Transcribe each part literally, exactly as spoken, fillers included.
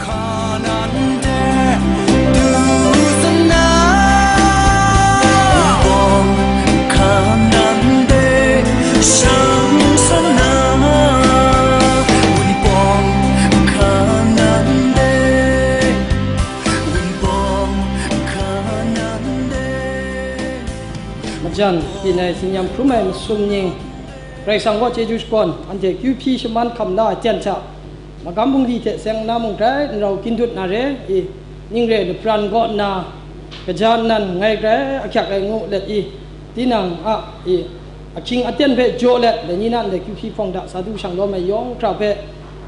Kanan de du sana, Wunpawng kanan de shang sana, Wunpawng kanan de, Wunpawng kanan de. Majan, tinai tsin-yam hkrum ai masum ni, Karai Kasang kaw chyeju shakawn, anhte kyu hpyi shaman hkam la ai ten hta, magam bungli hte seng na mung grai n rau kyin dut na re i, ning re lapran kaw nna, kaja nnan ngai grai ahkyak ai ngu let i, tinang a i, ahkying aten hpe jaw let, dai ni na ndai kyu hpyi hpawng hta sa du shang lawm ai yawng hkra hpe,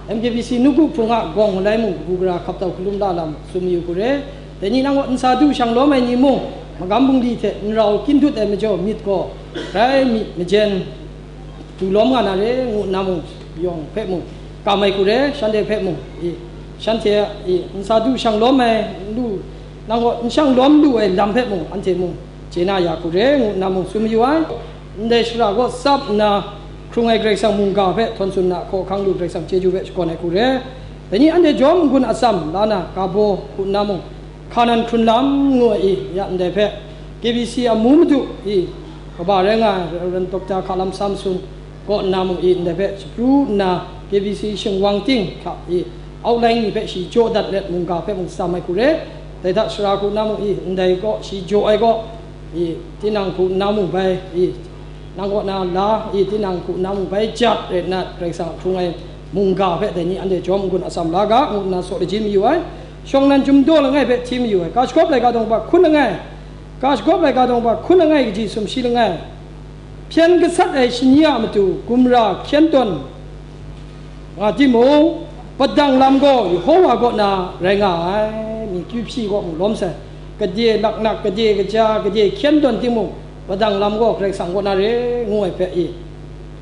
M K B C nawku hpung a gawng malai mung kabu gara hkap tau hkalum la lam tsun mayu hku re. Dai ni nang kaw n sa du shang lawm ai ni mung, magam bungli hte n rau kyin dut ai majaw myit gaw grai myit majen du lawm nga na re, ngu nna mung, yawng hpe mung kam ai hku re, shanhte hpe mung, i, shanhte a, i, n sa du shang lawm ai, n lu, nang kaw n shang lawm lu ai lam hpe mung, anhte mung chye na ya hku re, ngu nna mung tsun mayu ai. Ndai shara kaw tsap nna, hkrung ai Karai Kasang mungga hpe htawn tsun na hkaw hkang lu Karai Kasang chyeju hpe shakawn ai hku re. Dai ni anhte jawm n-gun atsam la na, ga baw hku nna mung, Kanan hkrun lam ngu ai i, ya ndai hpe, K B C amu madu i, kaba rai nga ai Rev. Doctor Hkalam Samson kaw nna mung i, ndai hpe shapru nna, K B C shingwang ting hta i, outline ni hpe shi jaw dat let mungga hpe mung tsam ai hku re. Dai hta shara hku nna mung i, ndai kaw shi jaw ai kaw i, tinang hku nna mung bai i, nang kaw na la i, tinang hku nna mung bai jat rai nna, Karai Kasang a hkrung ai mungga hpe dai ni anhte jawm n-gun atsam la ga, ngu nna saw lajin mayu ai. Shawng nnan chyum daw langai hpe hti mayu ai. Ga shagawp laika dawng hpa hkun langai, ga shagawp laika dawng hpa hkun langai kaji sumshi langai, hpyen gasat ai shani a matu gumra hkyen tawn nga timung, padang lam gaw Yehova kaw na rai nga ai, mi kyu hpyi kaw mung lawm sai, gade laknak, gade kaja, gade hkyen tawn timung, padang lam gaw Karai Kasang kaw na re, ngu ai hpe i,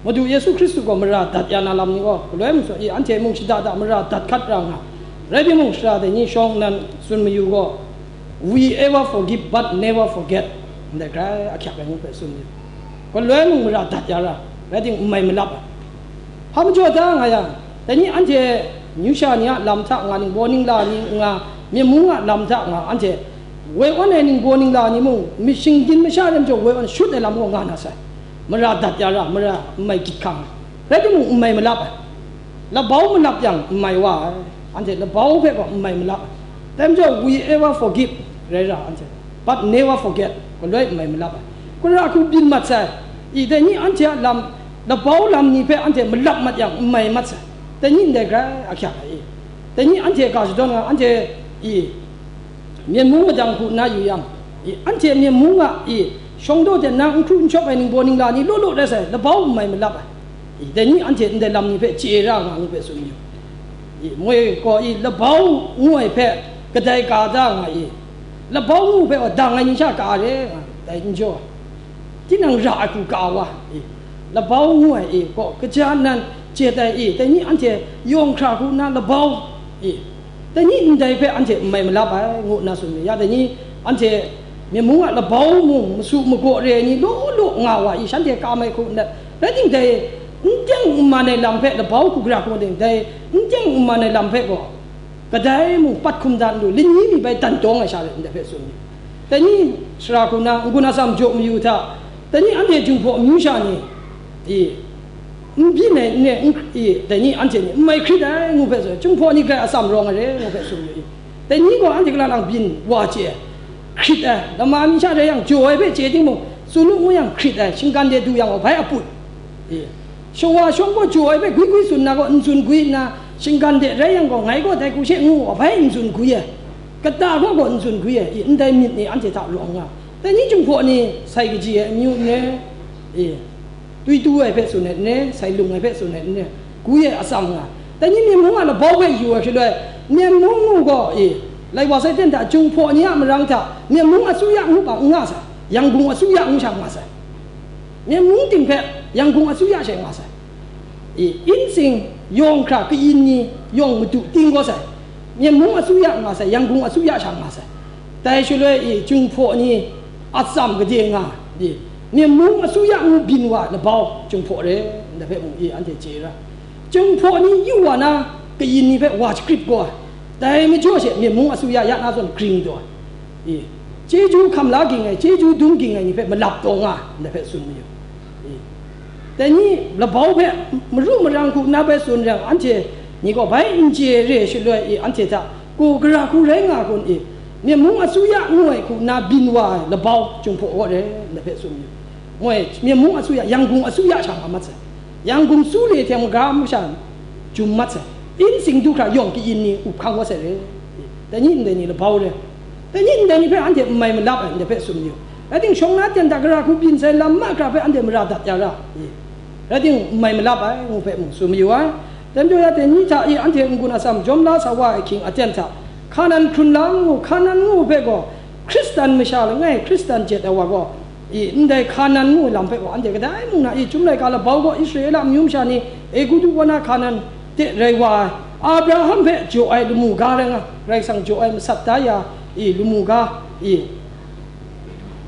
Madu Yesu Hkristu gaw mara dat ya na lam ni gaw, galoi mung i, anhte mung shada da mara dat hkat ra nga, rai timung, shara dai ni shawng nnan tsun mayu gaw, "We ever forgive but never forget," ndai grai ahkyak ai ngu hpe tsun mayu. Galoi mung mara dat ya ra, rai timung, n mai malap ai. Hpa majaw da nga yang, dai ni anhte amyu sha ni a lam hta nga, ningbaw ningla ni nga, myen mung a lam hta nga, anhte woi awn ai ningbaw ningla ni mung, myit shinggyim masha re majaw woi awn shut ai lam gaw nga na sai. Mara dat ya ra, mara n mai gyit hkang ai. Rai timung, n mai malap ai. Labau malap yang n mai wa ai. Anhte labau hpe gaw n mai malap ai. Dai majaw, "We ever forgive," rai ra anhte, "but never forget," galoi n mai malap ai. Kura hku byin mat sai. I, dai ni anhte a lam, labau lam ni hpe anhte malap mat yang n mai mat sai. Dai ni ndai grai ahkyak ai i. Dai ni anhte ga shadawn nga, anhte i, myen mung madang hku nna yu yang, i, anhte myen mung a i, shawng daw de nna n hkru n shawp ai ningbaw ningla ni law law rai sai, labau n mai malap ai. I, dai ni anhte ndai lam ni hpe chye ra nga ngu hpe tsun yu. I, moi gaw i, labau ngu ai hpe kadai ka da nga i, labau ngu hpe gaw dang ai ni sha ka re nga, dai n jaw ai. Tinang ra ai hku ka wa i, labau ngu ai i, gaw kaja nnan jet ai i, dai ni anhte yawng hkra hku nna labau i, dai ni ndai hpe anhte n mai malap ai, ngu nna tsun mi. Ya, dai ni anhte myen mung a labau mung masu magaw re ai ni law law nga wa i, shanhte kam ai hku nna, rai timung, dai n teng n man ai lam hpe labau hku gara hku ting, dai n teng n man ai lam hpe gaw, kadai mung pat hkum dan lu, lani mi bai dan dawng ai sha rai ndai hpe tsun mi. Dai ni shara hku nna n-gun atsam jaw mayu hta, dai ni anhte Jinghpaw amyu sha ni, i, n byin ai n re, n, i, dai ni anhte ni n mai hkrit ai ngu hpe tsun, Jinghpaw ni grai atsam rawng ai re ngu hpe tsun yu i. Dai ni gaw anhte kala lang byin wa chye ai, hkrit ai, lama mi sha rai yang, jaw ai hpe chye timung, tsun u ngu yang hkrit ai, shinggan de du yang, wa bai aput. I, shawa shawng gaw jaw ai hpe gwi gwi tsun na gaw, n tsun gwi nna, shinggan de rai yang gaw, ngai gaw dai hku she ngu, wa bai n tsun gwi ai, kata gaw gaw n tsun gwi ai, i, ndai myit ni anhte hta rawng nga, dai ni Jinghpaw ni sai kaji ai amyu n re, i, twi tu ai hpe tsun ai n re, sai lung ai hpe tsun ai n re, gwi ai atsam nga. Dai ni myen mung a labau hpe yu ai shaloi, myen mung ngu gaw, i, lai wa sai ten hta, Jinghpaw ni a marang hta, myen mung asuya ngu hpa n nga sai, Yangon asuya ngu sha nga sai. Myen mung ting hpe Yangon asuya she nga sai. I, insing yawng hkra kayin ni yawng madu ting gaw sai, myen mung asuya nga sai, Yangon asuya sha nga sai. Dai shaloi i, Jinghpaw ni atsam gade nga, i, myen mung asuya ngu byin wa labau Jinghpaw re, ndai hpe mung i, anhte chye ra. Jinghpaw ni yu wa na, kayin ni hpe wa shakrip gaw ai. Dai majaw she, myen mung asuya ya na zawn gring taw ai. I, chyeju hkam la ging ai, chyeju dum ging ai ni hpe malap taw nga, ndai hpe tsun mayu. I, dai ni labau hpe maru marang hku nna bai tsun yang, anhte ni gaw bai n chye re shaloi, i, anhte hta, ko gara hku rai nga kun, i, myen mung asuya ngu ai hku nna byin wa ai labau Jinghpaw kaw re, ndai hpe tsun mayu. Moi, myen mung asuya, Yangon asuya sha nga mat sai. Yangon su le hte maga masha jum mat sai. Insing du hkra yawng kayin ni up hkang wa sai re. Dai ni ndai ni labau re. Dai ni ndai ni hpe anhte n mai malap ai, ndai hpe tsun mayu. Rai ting, shawng na ten hta gara hku byin sai lam mahkra hpe anhte mara dat ya ra. Rai ting, n mai malap ai, ngu hpe mung tsun mayu ai. Dai majaw ya dai ni hta e anhte n-gun atsam jawm la sa wa ai hkying aten hta, Hkanan hkrun la ngu, Hkanan ngu hpe gaw, Hkristan masha langai, Hkristan jet ai wa gaw, i, ndai Hkanan ngu ai lam hpe gaw, anhte kadai mung na i, Chyum laika labau gaw Israela amyu masha ni Egutu kaw na Hkanan de rai wa ai, Abraham hpe jaw ai lamu ga rai nga, Karai Kasang jaw ai masat da ya i, lamu ga i,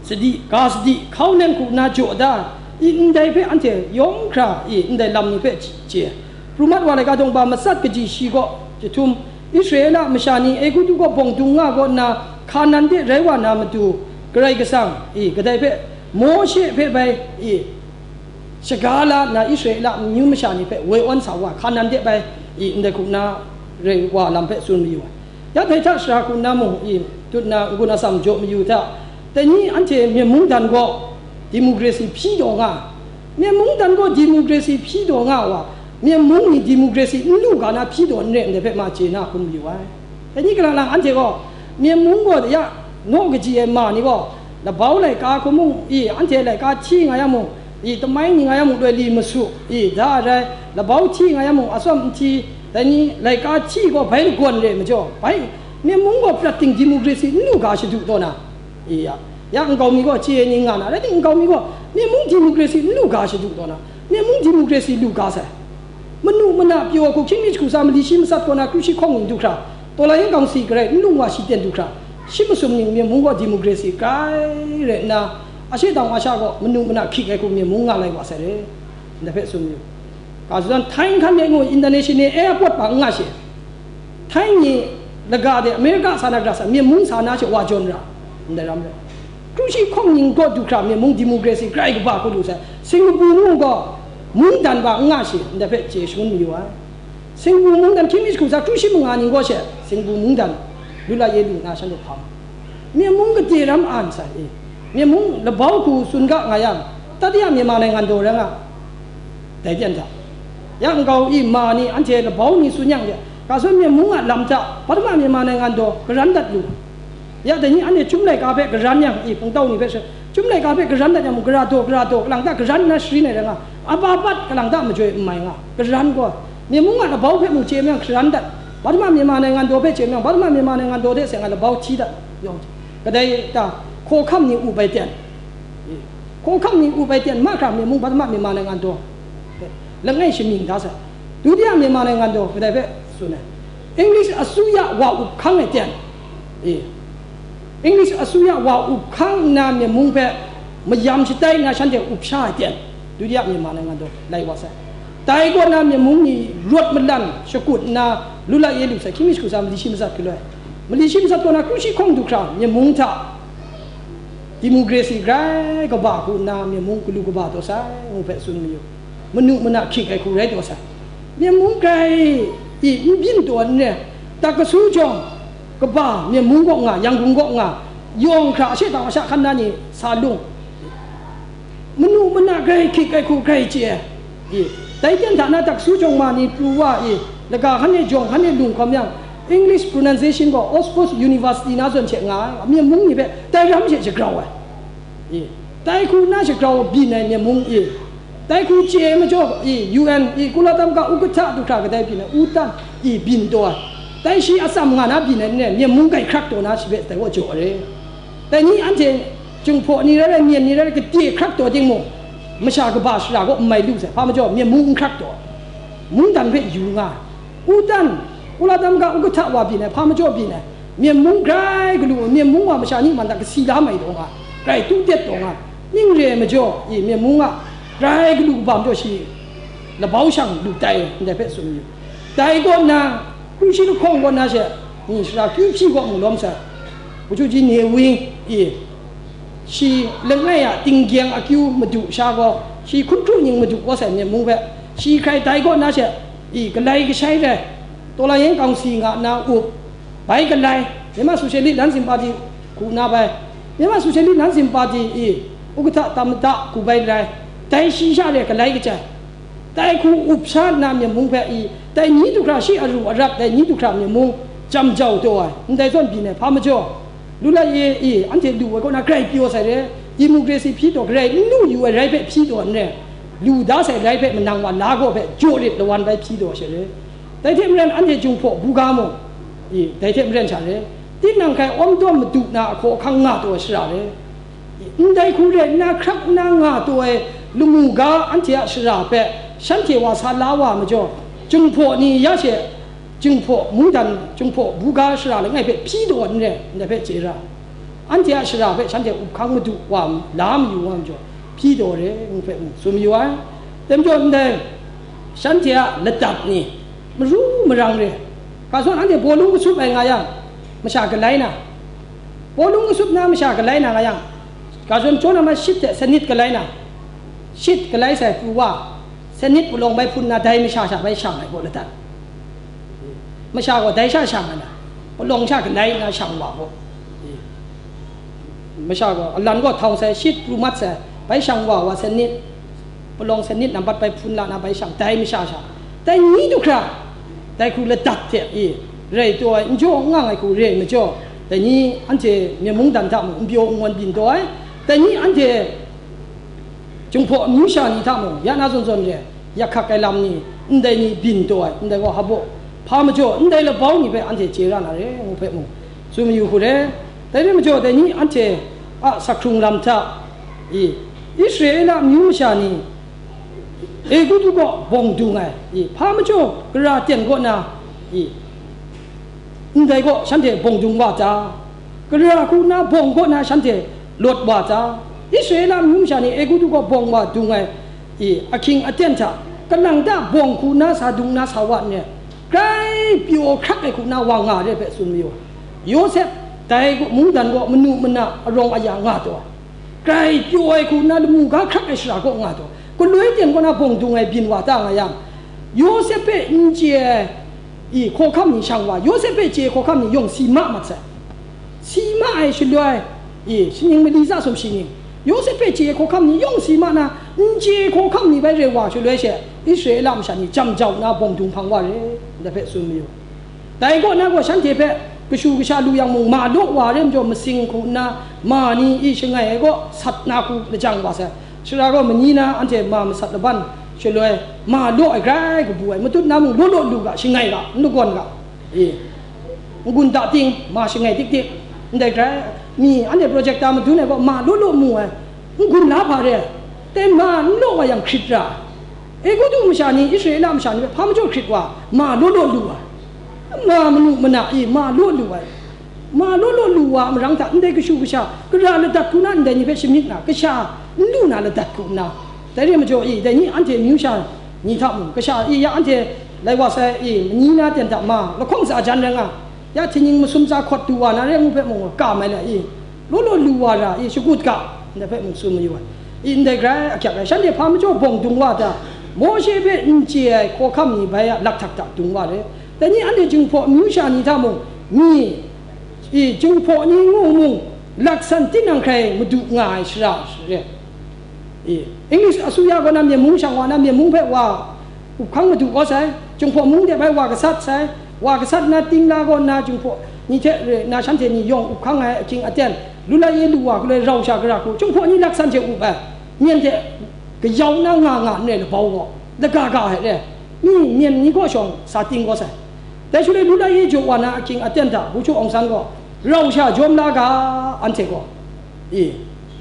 sadi, ga sadi, hkau neng hku nna jaw da i, ndai hpe anhte yawng hkra i, ndai lam ni hpe chye. Pru mat wa laika dawng ba matsat kaji shi gaw jahtum, Israela masha ni Egutu kaw bawng dung nga kaw nna, Hkanan de rai wa na matu, Karai Kasang i, kadai hpe, Mawshe hpe bai i, shaga la nna Israela amyu masha ni hpe woi awn sa wa, Hkanan de bai i, ndai hku nna rai wa lam hpe tsun mayu ai. Ya dai hta shara hku nna mung i, tut nna n-gun atsam jaw mayu hta, dai ni anhte myen mungdan gaw democracy hpyi taw nga, myen mungdan gaw democracy hpyi taw nga wa, myen mung ni democracy n lu ga na hpyi taw n re ndai hpe ma chye na hkrum yu ai. Dai ni kalang lang anhte gaw, myen mung gaw ya naw kaji ai ma ni gaw, labau laika hku mung i, anhte laika hti nga yang mung i, tamai ni nga yang mung loi li masu i, da rai, labau hti nga yang mung atsawm n hti, dai ni laika hti gaw bai lagawn re majaw, bai, myen mung gaw prat ting democracy n lu ga shadu taw na, i, ya, ya nkau mi gaw chye ai ni nga na, rai ting nkau mi gaw myen mung democracy n lu ga shadu taw na, myen mung democracy lu ga sai. Manu mana pyaw hku hkying mi jahku tsa mali shi matsat kaw na kru shi hkawng ning du hkra, taw la yin kawng si garai n lung wa shi ten du hkra, shi masum ning myen mung gaw democracy grai rai nna, ashe tang wa sha gaw manu mana hkying ai hku myen mung nga lai wa sai re, ndai hpe tsun yu. Ga zawn, Thai nhkan de ngu international airport hpa n nga she, Thai ni laga de America sa na gara sa, myen mung sa na she wa jawn ra, ndai ram rai. Kru shi hkawng ning gaw du hkra, myen mung democracy grai kaba hku lu sai. Singapore mung gaw mungdan ba n nga shi, ndai hpe chye shangun mayu ai. Singapore mungdan hkying mi jahku tsa kru shi manga ning gaw she, Singapore mungdan lu la ye lu nna shanhte hpa. Myen mung gade ram an sai e. Myen mung labau hku tsun ga nga yang, tatiya Myanmar naingan daw rai nga, dai ten hta. Ya nkau i ma ni anhte labau ni tsun yang de, ga zawn myen mung a lam hta, Patama Myanmar naingan daw garan dat lu. Ya dai ni anhte Chyum laika hpe garan yang i, hpungtau ni hpe she, Chyum laika hpe garan dat yang mung, gara daw, gara daw, kalang ta garan nna sharin ai rai nga, ababat kalang ta majoi n mai nga, garan gaw, myen mung a labau hpe mung chye myang garan dat, Patama Myanmar naingan daw hpe chye myang, Patama Myanmar naingan daw de seng ai labau hti dat, yawng, kadai ta, hkawhkam ni up ai ten, hkawhkam ni up ai ten mahkra myen mung Patama Myanmar naingan daw, langai shamying da sai. Dutiya Myanmar naingan daw kadai hpe tsun ai. English asuya wa up hkang ai ten. E. English asuya wa up hkang nna myen mung hpe mayam shatai nna shanhte up sha ai ten. Dutiya Myanmar naingan daw lai wa sai. Dai kaw na myen mung ni rawt malan shakut nna lu la ye lu sai, hkying mi jahku tsa mali shi matsat galoi. Mali shi matsat kaw na kru shi hkawng du hkra myen mung hta democracy grai kaba hku nna myen mung galu kaba taw sai, ngu hpe tsun mayu. Manu mana hkying ai hku rai taw sai. Myen mung grai i n byin taw n re, Takkasu jawng kaba myen mung kaw nga, Yangon kaw nga, yawng hkra ashe tang masha hkan na ni sa lung. Manu mana grai hkying ai hku grai chye ai. I, dai ten hta na Takkasu jawng ma ni pru wa i, laga hkan e jawng hkan e lung hkawm yang, English pronunciation gaw Oxford University na zawn hte nga ai, myen mung ni hpe dai ram hte shagrau ai. I, dai hku na shagrau byin ai myen mung i, dai hku chye ai majaw i, U N i, Kulatangka Ukata du hkra kadai byin ai, U Tan i, byin taw ai. Dai shi atsam nga na byin ai n rai, myen mung grai hkrak taw na shi hpe dai kaw jaw ai re. Dai ni anhte Jinghpaw ni rai rai, myen ni rai rai, gade hkrak taw timung, masha kaba shara kaw n mai lu sai, hpa majaw myen mung n hkrak taw, mungdan hpe yu nga ai. U Tan, Kulatangka Ukata wa byin ai, hpa majaw byin ai, myen mung grai galu, myen mung wa masha ni man hta kasi la mai taw nga, grai tu tet taw nga, ning re ai majaw i, myen mung a grai galu kaba majaw shi labau shang lu tai, ndai hpe tsun yu. Dai kaw nna, kru shi lahkawng kaw na she, Ni shara kyu hpyi gaw mu lawm sai. Wuchu ji Ne Wing i, shi langai a tinggyeng akyu madu sha gaw, shi hkun hkru ning madu gaw sai Myen mung hpe, shi hkrai dai kaw na she, i, galai kashai rai, Tawla Yen Kawng Si nga nna up, bai galai, Myanmar Socialist Lansin Party hku na bai, Myanmar Socialist Lansin Party i, Ukata Tamada hku bai rai, dai shi sha re galai kachai. Dai hku up sha nna Myen mung hpe i, dai ni du hkra shi aru arat dai ni du hkra Myen mung jam jau taw ai, ndai zawn byin ai hpa majaw, lu la ye i, anhte lu ai kaw na grai pyaw sai re, democracy hpyi taw, grai n lu yu ai rai hpe hpyi taw n re, lu da sai rai hpe manang wa la gaw hpe jaw rit lawan bai hpyi taw she re. Dai hte maren anhte Jinghpaw buga mung, i, dai hte maren sha re, tinang hkai awm dawm madu na ahkaw ahkang nga taw ai shara re. Ndai hku rai nna hkrak nna nga taw ai lamu ga anhte a shara hpe shanhte wa sa la wa majaw, Jinghpaw ni ya she, Jinghpaw mungdan, Jinghpaw buga shara langai hpe hpyi taw n re, ndai hpe chye ra. Anhte a shara hpe shanhte up hkang madu wa la mayu wa majaw, hpyi taw re, ngu hpe mu tsun mayu ai. Dai majaw ndai shanhte a ladat ni maru marang re, ga zawn anhte bawlung kasup ai nga yang, masha galai na, bawlung kasup na masha galai na nga yang, ga zawn jaw na ma shit hte sanit galai na, shit galai sai pru wa, sanit palawng bai hpun na dai masha sha bai shang ai gaw ladat. Masha gaw dai sha shang ai na, palawng sha galai nna shang wa gaw. Masha gaw alan gaw htau sai, shit pru mat sai, bai shang wa wa sanit, palawng sanit nambat bai hpun la na bai shang, dai masha sha, dai ni du hkra, dai hku ladat hte i, rai taw ai, n jaw n ngang ai hku re ai majaw, dai ni anhte Myen mungdan hta mung n pyaw n ngawn byin taw ai, dai ni anhte Jinghpaw amyu sha ni hta mung, ya na zawn zawn re, yak hkak ai lam ni, ndai ni byin taw ai, ndai gaw hpa baw, hpa majaw, ndai labau ni hpe anhte chye ra na re, ngu hpe mung, tsun mayu hku re. Dai re majaw, dai ni anhte a sak hkrung lam hta, i, Israela amyu masha ni Egutu kaw bawng dung ai, i, hpa majaw gara ten kaw na, i, ndai gaw shanhte bawng dung wa ta? Gara hku nna bawng kaw na shanhte lawt wa ta? Israela amyu masha ni Egutu kaw bawng wa dung ai, i, ahkying aten hta, kalang ta bawng hku nna sa dung na sa wa n re, grai pyaw hkrak ai hku nna wa nga re hpe tsun mayu. Yawsep dai mungdan gaw manu mana arawng aya nga taw ai, grai pyaw ai hku nna lamu ga hkrak ai shara kaw nga taw, galoi ten kaw na bawng dung ai byin wa ta nga yang, Yawsep hpe n chye ai, i, hkawhkam ni shang wa, Yawsep hpe chye ai hkawhkam ni yawng si ma mat sai. Si ma ai shaloi, i, shaning mali tsa sum shi ning, Yawsep hpe chye ai hkawhkam ni yawng si ma na, n chye ai hkawhkam ni bai re wa shaloi she, Israela masha ni jam jau nna bawng dung hpang wa re, ndai hpe tsun mayu. Dai kaw na gaw shanhte hpe kashu kasha lu yang mung, ma law wa re majaw masing hku nna, ma ni i shangai ai kaw sat na hku lajang wa sai. Shara gaw mani na anhte ma masat laban shaloi, ma law ai grai kabu ai, matut na mung law law lu ga, shangai ga, n lagawn ga, e, n-gun da ting, ma shangai dik dik, ndai grai, mi anhte projector madun ai gaw ma law law mu ai, n-gun la hpa re ai, dai ma n law wa yang hkrit ra ai. Egutu masha ni, Israela masha ni hpe hpa majaw hkrit wa, ma law law lu ai, ma manu mana e ma law lu ai, ma law law lu wa a marang hta, ndai kashu kasha, gara ladat hku na ndai ni hpe shamyit na, kasha n lu na ladat hku nna, dai re majaw e, dai ni anhte amyu sha ni hta mung, kasha e ya anhte lai wa sai e, mani na ten hta ma, lahkawng tsa jan rai nga, ya htingnying masum tsa hkawt du wa na re ngu hpe mung, kam ai le e, law law lu wa ra e, shagut ga, ndai hpe mung tsun mayu ai. E, ndai grai akyak ai, shanhte hpa majaw bawng dung wa ta? Mawshe hpe n chye ai hkawhkam ni bai a lakhtak hta dung wa re. Dai ni anhte Jinghpaw amyu sha ni hta mung, mi, i, Jinghpaw ni ngu mung, laksan tinang hkrai madu nga ai shara re. I, English asuya kaw na Myen mung shang wa na, Myen mung hpe wa up hkang madu kau sai, Jinghpaw mung de bai wa gasat sai, wa gasat na, ting la kaw na, Jinghpaw ni hte re na, shanhte ni yawng up hkang ai ahkying aten, lu la ye lu wa galoi rau sha gara hku, Jinghpaw ni laksan hte up ai, myen hte kayau na nga nga n rai labau gaw, lagaga ai re, mi myen ni kaw shawng sa ting kau sai. Dai shaloi lu la ye jaw wa na ahkying aten hta, Buchu Aung San gaw rau sha jawm la ga, anhte gaw, i,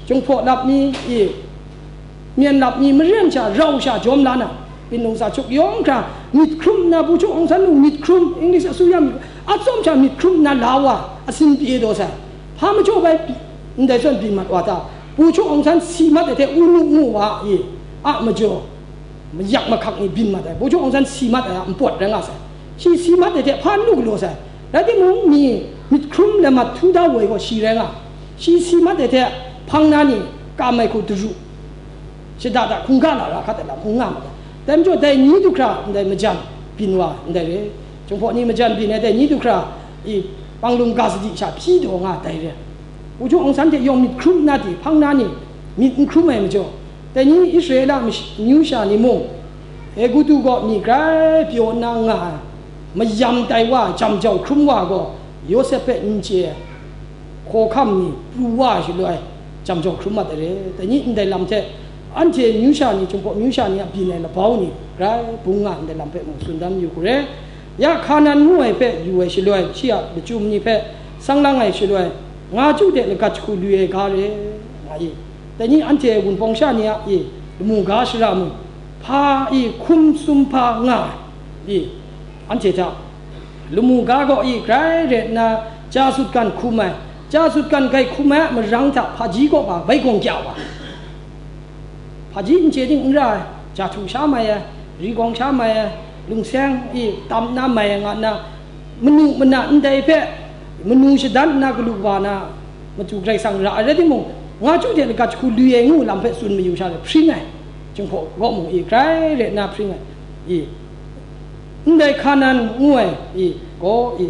Jinghpaw lap mi, i, myen lap mi maren sha rau sha jawm la na, Byin Lung Sa Chuk yawng hkra myit hkrum nna, Buchu Aung San mung myit hkrum, English asuya myit, atsawm sha myit hkrum nna la wa, asin pyi daw sai. Hpa majaw bai ndai zawn byin mat wa ta? Buchu Aung San si mat ai hte, u nu ngu wa, i, a majaw, mayak mahkak ni byin mat ai, Buchu Aung San si mat ai a npawt rai nga sai. Shi si mat ai hte hpa n lu galaw sai. Rai timung, mi myit hkrum lamat htu da woi gaw shi rai nga, shi si mat ai hte hpang na ni kam ai hku daru, shada da hkungga lara hkat ai lam hkung nga ma ta. Dai majaw, dai ni du hkra ndai majan byin wa ndai re. Jinghpaw ni majan byin ai dai ni du hkra i, panglung ga sadi sha hpyi taw nga dai re. Wu Jung Aung San hte yawng myit hkrum nna di hpang na ni myit n hkrum ai majaw, dai ni Israela mash-, myu sha ni mung, Egutu gaw mi grai pyaw nna nga ai, mayam tai wa, jam jau hkrum wa gaw, Yawsep hpe n chye ai, hkawhkam ni pru wa ai shaloi, jam jau hkrum mat ai re. Dai ni ndai lam hte, anhte myu sha ni, Jinghpaw myu sha ni a byin ai labau ni grai bung nga ndai lam hpe mung tsun dan yu hku re. Ya Hkanan ngu ai hpe yu ai shaloi, shi a lachyum ni hpe sang lang ai shaloi, nga chyu de lagat jahku lu ai ga re, nga i. Dai ni anhte Wunpawng sha ni a i lamu ga shara mung, hpa i hkum sum hpa nga ai i, anhte hta lamu ga gaw i grai ret nna, ja sutgan hkum ai, ja sutgan grai hkum ai a marang hta hpaji kaw ba bai gawng kya wa, hpaji n chye ting n ra ai, ja htu sha mai ai, ri gawng sha mai ai, lungseng i tam nna mai ai nga nna, manu mana ndai hpe manu shadan nna galu kaba na matu Karai Kasang ra ai rai timung, nga chyu de lagat jahku lu ai ngu lam hpe tsun mayu sha re, hpring ai, Jinghpaw gaw mung i grai ret nna hpring ai i, ndai Hkanan ngu ai i gaw i,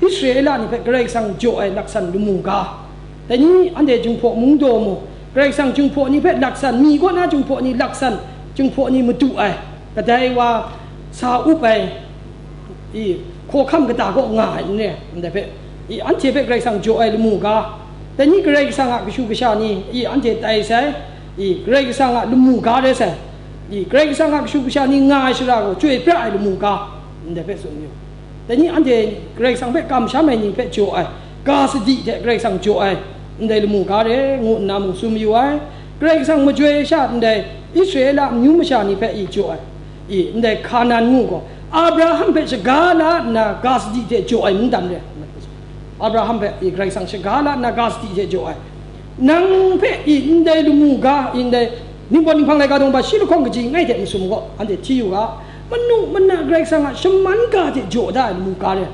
Israela ni hpe Karai Kasang jaw ai laksan lamu ga. Dai ni anhte Jinghpaw mung daw mu, Karai Kasang Jinghpaw ni hpe laksan, mi kaw na Jinghpaw ni laksan, Jinghpaw ni madu ai, kadai wa sa up ai, i, hkawhkam kata kaw nga ai n re, ndai hpe, i, anhte hpe Karai Kasang jaw ai lamu ga. Dai ni Karai Kasang a kashu kasha ni, i, anhte tai sai, i, Karai Kasang a lamu ga rai sai, i, Karai Kasang a kashu kasha ni nga ai shara gaw chyoi pra ai lamu ga, ndai hpe tsun yu. Dai ni anhte Karai Kasang hpe kamsham ai ni hpe jaw ai, ga sadi hte Karai Kasang jaw ai, ndai lamu ga re, ngu nna mung tsun mayu ai. Karai Kasang majoi sha ndai Israela amyu masha ni hpe i jaw ai, i, ndai Hkanan ngu gaw, Abraham hpe shaga la nna ga sadi hte jaw ai mungdan re. Abraham hpe i Karai Kasang shaga la nna ga sadi hte jaw ai. Nang hpe i ndai lamu ga, i ndai Ningpawt Ninghpang laika dawng ba shi lahkawng kaji langai hte masum gaw, anhte hti yu ga, manu mana Karai Kasang a shaman ga hte jaw da ai lamu ga re.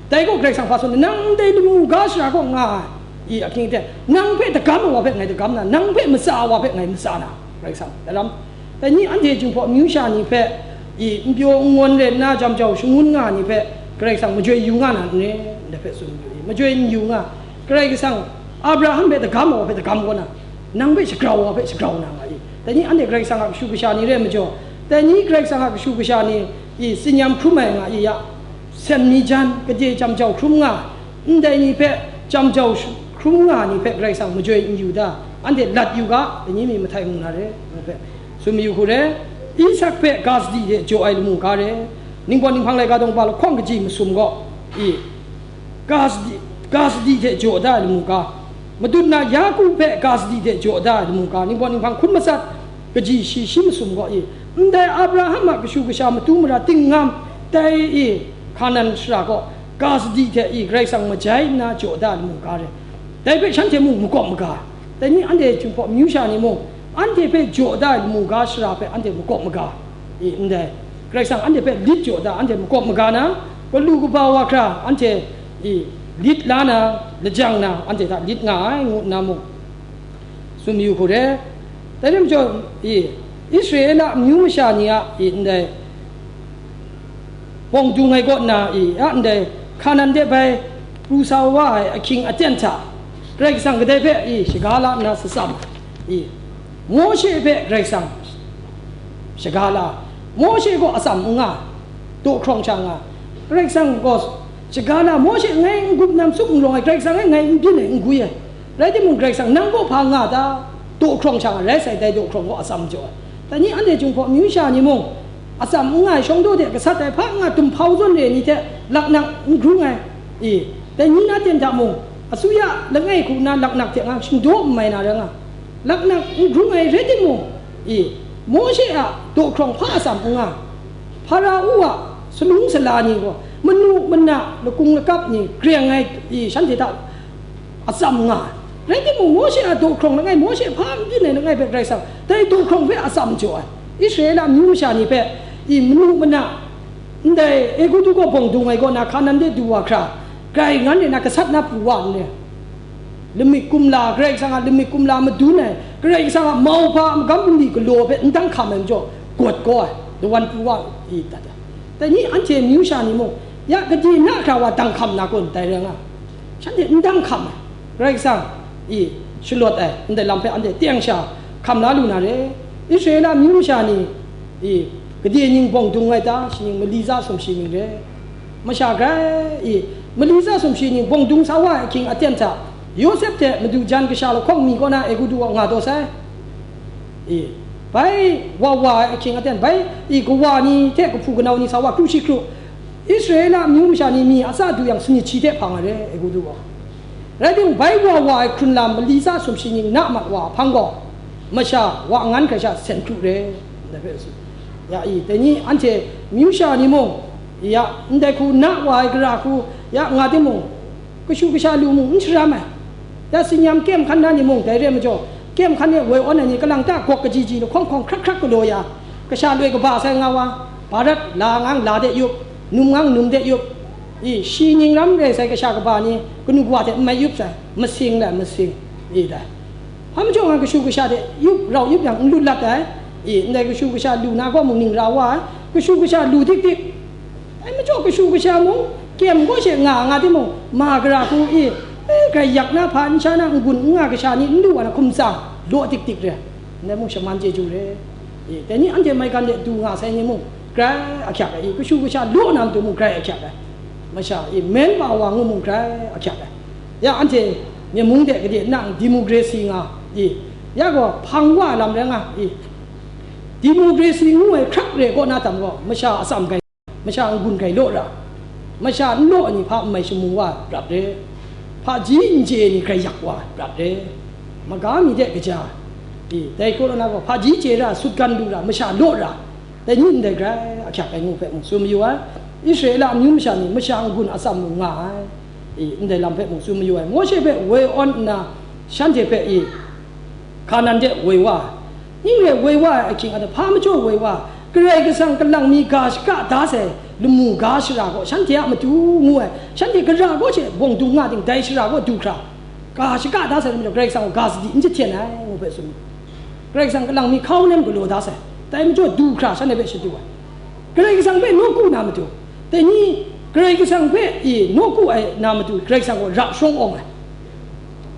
Dai gaw Karai Kasang hpa tsun, nang ndai lamu ga shara kaw nga ai, i ahkying hte, nang hpe dagam ai wa hpe ngai dagam na, nang hpe matsa ai wa hpe ngai matsa na, Karai Kasang, dai lam. Dai ni anhte Jinghpaw amyu sha ni hpe, i, n pyaw n ngawn rai nna jam jau shangun nga ai ni hpe, Karai Kasang majoi yu nga na n re? Ndai hpe tsun yu i, majoi n yu nga, Karai Kasang, Abraham hpe dagam ai wa hpe dagam kaw na, nang hpe shagrau ai wa hpe shagrau na nga i. Dai ni anhte Karai Kasang a kashu kasha ni re ai majaw, dai ni Karai Kasang a kashu kasha ni i tsin-yam hkrum ai nga i ya, sen mi jan, gade jam jau hkrum nga, ndai ni hpe jam jau sh-, hkrum nga ni hpe Karai Kasang majoi n yu da, anhte lat yu ga, dai ni mi mahtai mu na re, ngu hpe tsun mayu hku re. Isak hpe ga sadi hte jaw ai lamu ga re, Ningpawt Ninghpang laika dawng ba lahkawng kaji masum gaw, i, ga sadi, ga sadi hte jaw da ai lamu ga, madun na Yaku hpe ga sadi hte jaw da ai lamu ga, Ningpawt Ninghpang hkun matsat kaji shi shi masum gaw i, ndai Abraham a kashu kasha matu mara tinggam tai i, Hkanan shara gaw ga sadi hte i Karai Kasang majai nna jaw da ai lamu ga re. Dai hpe shanhte mung makawp maga, dai ni anhte Jinghpaw amyu sha ni mung, anhte hpe jaw da ai lamu ga shara hpe anhte makawp maga, i, ndai, Karai Kasang anhte hpe lit jaw da, anhte makawp maga na, galu kaba wa hkra anhte, i, lit la na, lajang na, anhte hta lit nga ai, ngu nna mung tsun mayu hku re. Dai rai majaw, i, Israela amyu masha ni a, i, ndai, bawng dung ai kaw nna, i, a ndai Hkanan de bai pru sa wa ai ahkying aten hta, Karai Kasang kadai hpe, i, shaga la nna shatsam, i, Mawshe hpe Karai Kasang shaga la, Mawshe gaw atsam n nga, daw hkrawng sha nga, Karai Kasang gaw shaga la, Mawshe ngai n gup nam sup n rawng ai, Karai Kasang e ngai n byin ai, n gwi ai, rai timung, Karai Kasang nang gaw hpa nga ta? Daw hkrawng sha nga rai sai, dai daw hkrawng gaw atsam jaw ai. Dai ni anhte Jinghpaw amyu sha ni mung, atsam n nga ai, shawng daw de gasat ai, hpa nga dumhpau zawn re ai ni hte laknak n grung ai, i, dai ni na ten hta mung, asuya langai hku nna laknak hte nga shingdaw n mai na rai nga, laknak n grung ai rai timung, i, Mawshe a daw hkrawng hpa atsam n nga, Hparao a salung sala ni gaw, manu mana lakung lakap ni greng ai, i, shanhte hta atsam nga ai. Rai timung, Mawshe a daw hkrawng langai, Mawshe hpa n byin ai langai hpe Karai Kasang dai daw hkrawng hpe atsam jaw ai. Israela amyu masha ni hpe, i, manu mana Ndai Egutu kaw bawng dung ai kaw na Hkanan de du wa hkra, grai ngan re na gasat na pru wa n re. Lamik kumla, Karai Kasang a lamik kumla madun ai, Karai Kasang a mauhpa a magam bungli galaw hpe n dang hkam ai majaw, gawt gaw ai, dawan pru wa i dat ai. Dai ni anhte amyu sha ni mung, ya gade na hkra wa dang hkam na kun, dai rai nga, shanhte n dang hkam ai, Karai Kasang i shalawt ai ndai lam hpe anhte teng sha hkam la lu na re. Israela amyu masha ni i gade ning bawng dung ai ta, shi ning mali tsa sumshi ning re. Masha grai i mali tsa sumshi ning bawng dung sa wa ai ahkying aten hta, Yawsep hte madu jan kasha lahkawng mi kaw na Egutu wa nga taw sai. I, bai wa wa ai ahkying aten, bai i kawa ni hte kahpu kanau ni sa wa kru shi kru, Israela amyu masha ni mi a tsa du yang sanit shi hte hpa nga re, Egutu wa. Rai timung, bai wa wa ai hkrun lam mali tsa sumshi ning na mat wa hpang gaw, masha wa ngan hkrai sha sen hkru re, ndai hpe tsun. Ya i, dai ni anhte amyu sha ni mung, ya, ndai hku na wa ai gara hku, ya, nga timung, kashu kasha lu mung n sharam ai. Ya, sinyam kem hkan na ni mung dai re ai majaw, kem hkan e woi awn ai ni kalang ta gawk kaji ji lahkawng hkawng hkrak hkrak galaw ya, kasha loi kaba sai nga wa, Bharat la ngang la de yup, num ngang num de yup, i, shi ning ram rai sai kasha kaba ni kanu kawa hte n mai yup sai, masing lai masing, i dai. Hpa majaw nga kashu kasha hte yup rau yup yang n lut lat ai, i, ndai kashu kasha lu na gaw mung ning ra wa ai, kashu kasha lu dik dik. Dai majaw kashu kasha mung, kyem gaw she nga nga timung, ma gara hku i, e, grai yak na hpa n sha na n-gun n nga kasha ni n lu wa na hkum tsang, law dik dik re, ndai mung shaman chyeju re. I, dai ni anhte maigan de du nga sai ni mung, grai ahkyak ai, i, kashu kasha law na matu mung grai ahkyak ai, masha i, men wa wa ngu mung grai ahkyak ai. Ya anhte Myen mung de gade nang democracy nga, i, ya gaw hpang wa lam rai nga, i, democracy ngu ai hkrak re kaw na tam gaw, masha atsam grai, masha n-gun grai law ra, masha n law ai ni hpa n mai shamung wa ai prat re, hpaji n chye ai ni grai yak wa ai prat re, maga mi de kaja, i, dai hku na gaw hpaji chye ra, sutgan lu ra, masha law ra, dai ni ndai grai ahkyak ai ngu hpe mung tsun mayu ai. Israela amyu masha ni masha n-gun atsam mung nga ai, i, ndai lam hpe mung tsun mayu ai. Mawshe hpe woi awn nna, shanhte hpe i, Hkanan de woi wa ai. Ning re woi wa ai ahkying a, hpa majaw woi wa ai? Karai Kasang kalang mi ga shaka da sai lamu ga shara gaw shanhte a matu ngu ai, shanhte gara gaw she bawng dung nga ting, dai shara gaw du hkra, ga shaka da sai lam majaw, Karai Kasang gaw ga sadi n jahten ai, ngu hpe tsun. Karai Kasang kalang mi hkau nem galaw da sai, dai majaw du hkra shanhte hpe shadu ai. Karai Kasang hpe nawku na matu, dai ni Karai Kasang hpe i nawku ai na matu, Karai Kasang gaw ra shawng awng ai.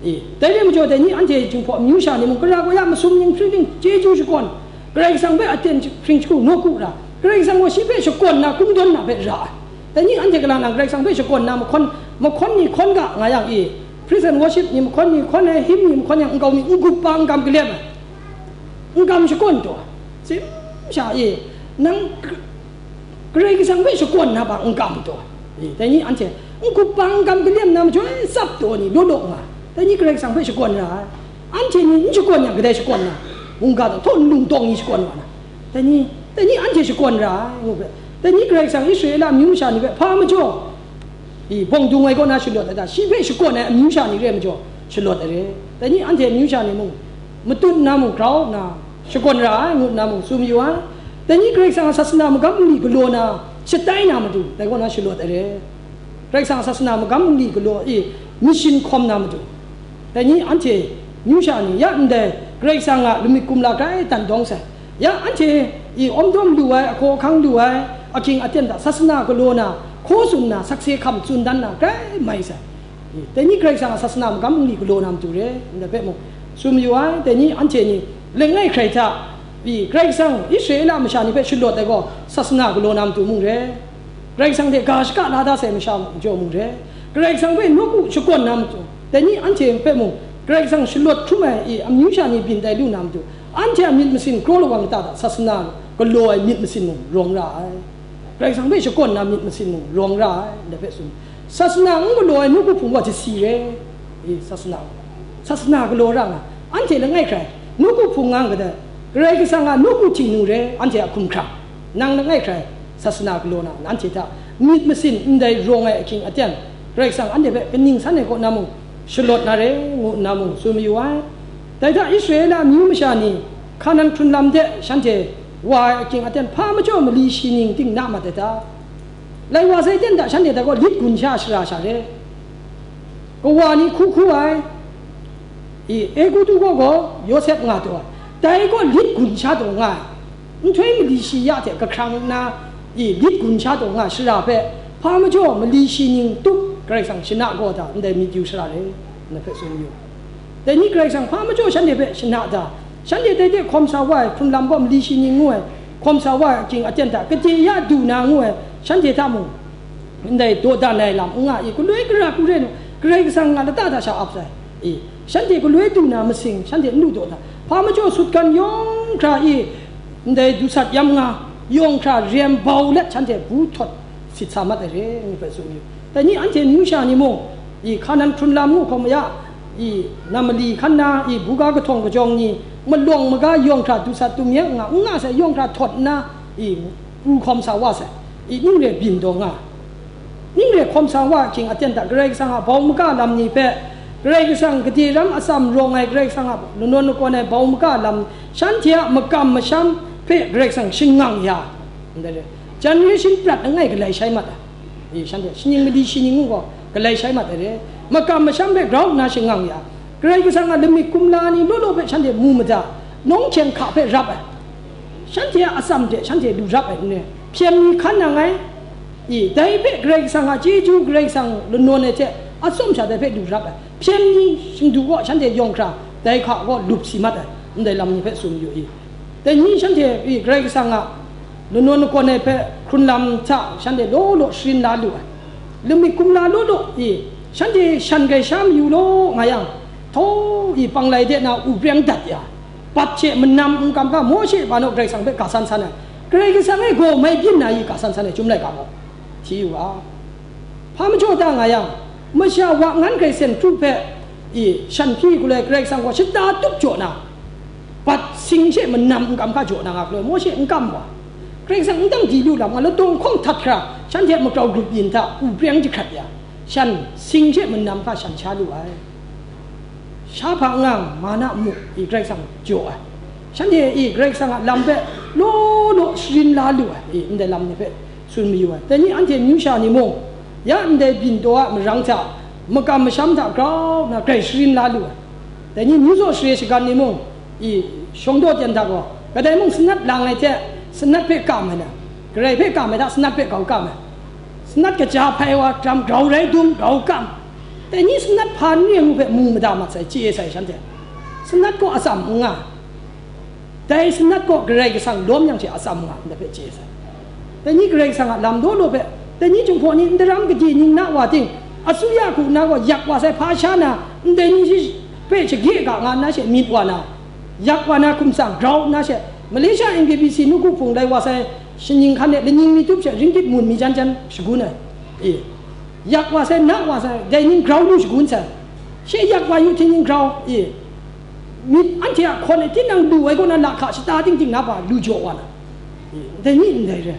I, dai re majaw, dai ni anhte Jinghpaw amyu sha ni mung, gara gaw ya masum ning hpring ning chyeju shakawn, Karai Kasang hpe aten hpring shagu nawku ra, Karai Kasang gaw shi hpe shakawn na, kungdawn na hpe ra ai. Dai ni anhte kalang nang Karai Kasang hpe shakawn na mahkawn, mahkawn ni hkawn ga nga yang i, praise and worship ni mahkawn ni hkawn ai, hymn ni mahkawn yang, nkau mi n-gup pa n-gam kalem ai, n-gam shakawn taw ai. Tsim sha e, nang Karai Kasang hpe shakawn na hpa n-gam taw ai. Dai ni anhte n-gup pa n-gam kalem na majaw, tsap taw ni law law nga, dai ni Karai Kasang hpe shakawn ra ai. Anhte ni n shakawn yang, kadai shakawn na? Mungga taw, htaw nlung tawng ni shakawn wa na? Dai ni, dai ni anhte shakawn ra ai, ngu hpe. Dai ni Karai Kasang Israela amyu masha ni hpe hpa majaw, i, bawng dung ai kaw na shalawt ai ta? Shi hpe shakawn ai amyu sha ni re ai majaw, shalawt ai re. Dai ni anhte amyu sha ni mung, matut nna mung, grau nna shakawn ra ai, ngu nna mung tsun mayu ai. Dai ni Karai Kasang a sasana magam bungli galaw na, shatai na matu, dai kaw na shalawt ai re. Karai Kasang a sasana magam bungli galaw i, myit shin hkawm na matu, dai ni anhte amyu sha ni ya ndai Karai Kasang a lamik kumla grai tan dawng sai, ya anhte i awmdawm lu ai, ahkaw ahkang lu ai, ahkying aten hta sasana galaw na, hkaw tsun na, sakse hkam tsun dan na grai mai sai. I, dai ni Karai Kasang a sasana magam bungli galaw na matu re, ndai hpe mung tsun mayu ai. Dai ni anhte ni langai hkrai hta, i, Karai Kasang Israela masha ni hpe shalawt ai gaw, sasana galaw na matu mung re. Karai Kasang hte ga shaka la da sai masha majaw mung re, Karai Kasang hpe nawku shakawn na matu, dai ni anhte hpe mung Karai Kasang shalawt hkrum ai i amyu sha ni byin tai lu na matu, anhte a myit masin kraw lawang lata hta sasana galaw ai myit masin mung rawng ra ai. Karai Kasang hpe shakawn na myit masin mung rawng ra ai, ndai hpe tsun. Sasana n galaw ai nawku hpung gaw jasi re, i, sasana, sasana galaw ra nga, anhte langai hkrai nawku hpung nga kadai, Karai Kasang a nawku htingnu re, anhte a hkumhkrang. Nang langai hkrai sasana galaw na, nanhte hta myit masin ndai rawng ai ahkying aten, Karai Kasang anhte hpe kaning san ai kaw na mung, shalawt na re, ngu nna mung tsun mayu ai. Dai hta Israela amyu masha ni Hkanan hkrun lam de shanhte wa ai ahkying aten, hpa majaw mali shi ning ting na mat ai ta? Lai wa sai ten hta shanhte dai gaw lit gun sha shara sha re. Kawa ni hku hku ai, i, Egutu gaw gaw Yawsep nga taw ai, dai gaw lit gun sha taw nga ai. Nhtoi mali shi ya hte kahkrang nna, i, lit gun sha taw nga ai shara hpe, hpa majaw mali shi ning tup Karai Kasang shana gaw da ndai myit yu shara re, nna hpe tsun yu. Dai ni Karai Kasang hpa majaw shanhte hpe shana da, shanhte dai hte hkawm sa wa ai hkrun lam gaw mali shi ning ngu ai, hkawm sa wa ai aking aten hta kade ya du na ngu ai, shanhte hta mung, ndai dawdan ai lam n nga i, galoi gara hku rai nu, Karai Kasang a lata hta sha ap sai i, shanhte galoi du na masing, shanhte n lu daw da, hpa majaw sutgan yawng hkra i, ndai dusat yam nga, yawng hkra rem bau let shanhte bu htawt sit sa mat ai re, ngu hpe tsun yu. Dai ni anhte amyu sha ni mung, i, Hkanan hkrun lam ngu hkawm ya, i, nam mali hkan na, i, buga kahtawng kajawng ni, malawng maga yawng hkra dusat tum yang nga, n nga sai, yawng hkra htawt nna, i, pru hkawm sa wa sai, i, ning re byin daw nga. Ning re hkawm sa wa ahkying aten hta Karai Kasang a bau maga lam ni hpe, Karai Kasang gade ram atsam rawng ai Karai Kasang a lanawn lakawn ai bau maga lam, shanhte a makam masham hpe Karai Kasang shangang ya, ndai re, generation prat langai galai shai mat ai, i, shanhte shaning mali shi ning gaw galai shai mat ai re, makam masham hpe grau nna shangang ya, Karai Kasang a lamik kumla ni law law hpe shanhte mu mada, nawng hkyeng hka hpe rap ai, shanhte a atsam hte shanhte lu rap ai n re, hpyen ni hkan nang ai, i, dai hpe Karai Kasang a chyeju, Karai Kasang lanawn ai hte atsawm sha dai hpe lu rap ai, hpyen ni shingdu gaw shanhte yawng hkra dai hka gaw lup si mat ai, ndai lam ni hpe tsun yu i. Dai ni shanhte i Karai Kasang a lanawn lakawn ai hpe hkrun lam hta shanhte law law sharin la lu ai, lamik kumla law law i, shanhte shan grai sha mayu law nga yang, htaw i panglai de na u preng dat ya, bat hte manam n kam ga Mawshe ba naw Karai Kasang hpe ga san san ai, Karai Kasang e gaw mai byin na i ga san san ai Chyum laika gaw hti u ga. Hpa majaw da nga yang, masha wa ngan Karai Sen Hkru hpe i shan hpyi guloi Karai Kasang gaw shata tup jaw na, bat sing she manam n kam hka jaw na nga guloi Mawshe n kam wa. Karai Kasang n dang di lu lam nga, ladawng hkawng htat hkra shanhte a magrau grup yin hta u preng jahkrat ya, shan sing she manam hka shan sha lu ai. Shahpa ngang mana muk i Karai Kasang jaw ai. Shanhte i Karai Kasang a lam hpe law law sharin la lu ai i ndai lam ni hpe tsun mayu ai. Dai ni anhte amyu sha ni mung, ya ndai byin taw a marang hta, makam masham hta grau nna grai sharin la lu ai. Dai ni myu zaw share shagan ni mung, i shawng daw ten hta gaw, kadai mung sanat lang ai hte, sanat hpe kam ai na, Karai hpe kam ai hta sanat hpe grau kam ai. Sanat kaja hpai wa jam grau rai dum, grau kam. Dai ni sanat hpa n re ngu hpe mu mada mat sai, chye sai shanhte. Sanat gaw atsam n nga. Dai sanat gaw Karai Kasang lawm yang hte atsam nga ndai hpe chye sai. Dai ni Karai Kasang a lam law law hpe, dai ni Jinghpaw ni ndaram gade ning na wa ting, asuya hku nna gaw yak wa sai hpa sha na, ndai ni shi hpe shage ga nga nna she myit wa na, yak wa na hkum tsang grau nna she, Malaysia N K B C nawku hpung lai wa sai shaning hkan e laning mi tup she ringgit mun mi jan jan shagun ai. E, yak wa sai, na wa sai, dai ning grau lu shagun sai. She yak wa yu hte ning grau, e, myit anhte a hkawn e tinang lu ai kaw na lahka shata ting ting na pa lu jaw wa na, e, dai ni ndai re.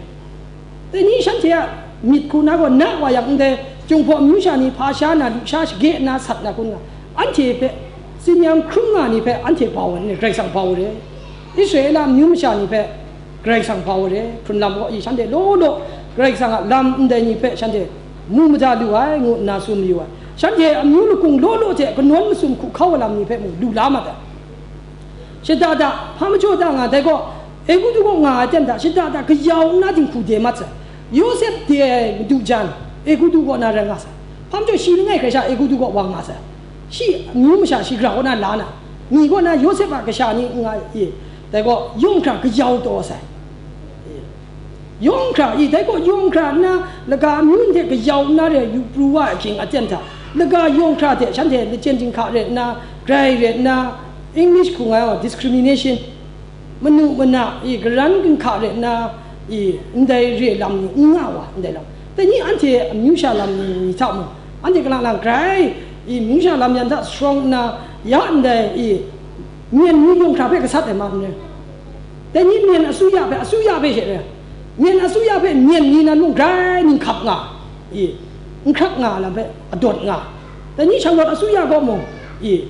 Dai ni shanhte a myit hku na gaw na wa yang ndai, Jinghpaw amyu sha ni hpa sha na, lusha shage na, sat na kun nga, anhte hpe, tsin-yam hkrum nga ni hpe anhte bau ai, Karai Kasang bau re. Israela amyu masha ni hpe Karai Kasang bau re, hkrun lam gaw i shanhte law law Karai Kasang a lam ndai ni hpe shanhte mu mada lu ai, ngu nna tsun mayu ai. Shanhte amyu lakung law law hte kanawn masum hku hkau ai lam ni hpe mung lu la mat ai. Shada da, hpa majaw da nga, dai gaw, Egutu kaw nga ai ten hta, shada da kayau nna dinghku de mat sai. Yawsep de ai madu jan, Egutu kaw na rai nga sai. Hpa majaw shi langai hkrai sha Egutu kaw wa nga sai. Shi amyu masha shi gara kaw na la na, mi kaw na Yawsep a kasha ni n nga i, dai gaw yawng hkra kayau taw sai. Yawng hkra i, dai gaw yawng hkra nna, laga amyu hte kayau nna re yu pru wa ai hkying aten hta, laga yawng hkra hte shanhte lachyen jinghka re nna, grai re nna, English hku nga yang discrimination, manu mana i, karan ginhka re nna i, ndai re lam ni n nga wa, ndai lam. Dai ni anhte amyu sha lam ni, ni hta mung, anhte kalang lang grai i, amyu sha lam yan hta strong nna, ya ndai i, myen ni yawng hkra hpe gasat ai ma n rai. Dai ni myen asuya hpe, asuya hpe she rai. Myen asuya hpe myen ni nan mung grai ninghkap nga, i, n hkrak nga lam hpe adawt nga. Dai ni shanglawt asuya kaw mung, i,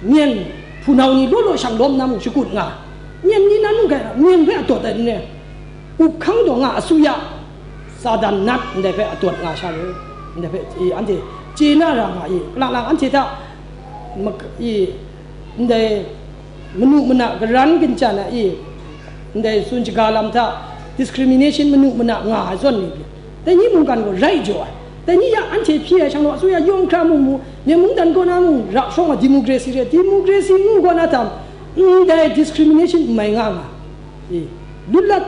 myen hpunau ni law law shang lawm na mung shakut nga. Myen ni nan mung grai myen hpe adawt ai n rai. Up hkang taw nga asuya, Satan nat ndai hpe atawt nga sha ru, ndai hpe, i, anhte chye na ra nga i, kalang lang anhte hta mak-, i, ndai manu mana karan kanchan ai, i, ndai tsun shaga lam hta discrimination manu mana nga ai zawn ni pyi, dai ni mungkan gaw rai jaw ai. Dai ni ya anhte hpyi ai shanglawt asuya yawng hkra mu mu, Myen mungdan kaw na mung ra shawng ai democracy re, democracy ngu kaw na tam, ndai discrimination n mai nga nga. I, lut lat,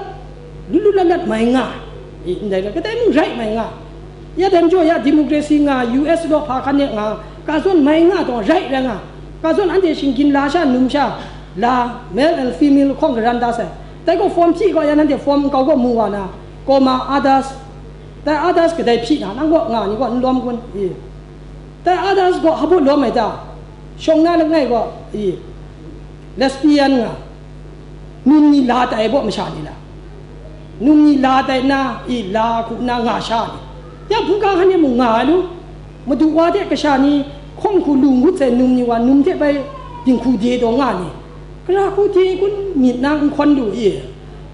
lut lut lat lat mai nga. I, ndai rai, kadai mung rai mai nga. Ya dai majaw ya democracy nga, U S law hpa hkan e nga, ka zawn mai nga taw rai rai nga. Ka zawn anhte shinggyim la sha, num sha, la, male and female hkawng garan da sai. Dai gaw form hpyi gaw ya nanhte form nkau gaw mu wa na, comma, others. Dai others kadai hpyi na, nang gaw nga ni gaw n lawm kun? I. Dai others gaw hpa baw lawm ai ta? Shawng na langai gaw, i, lesbian nga, num ni la tai baw masha ni la? Num ni la tai na, i, la hku nna nga sha ni? Ya buga hkan e mung nga ai lu? Madu wa hte kasha ni hkawng hku lu ngut sai num ni wa num hte bai dinghku de taw nga ni? Gara hku de kun myit na n hkawn lu i?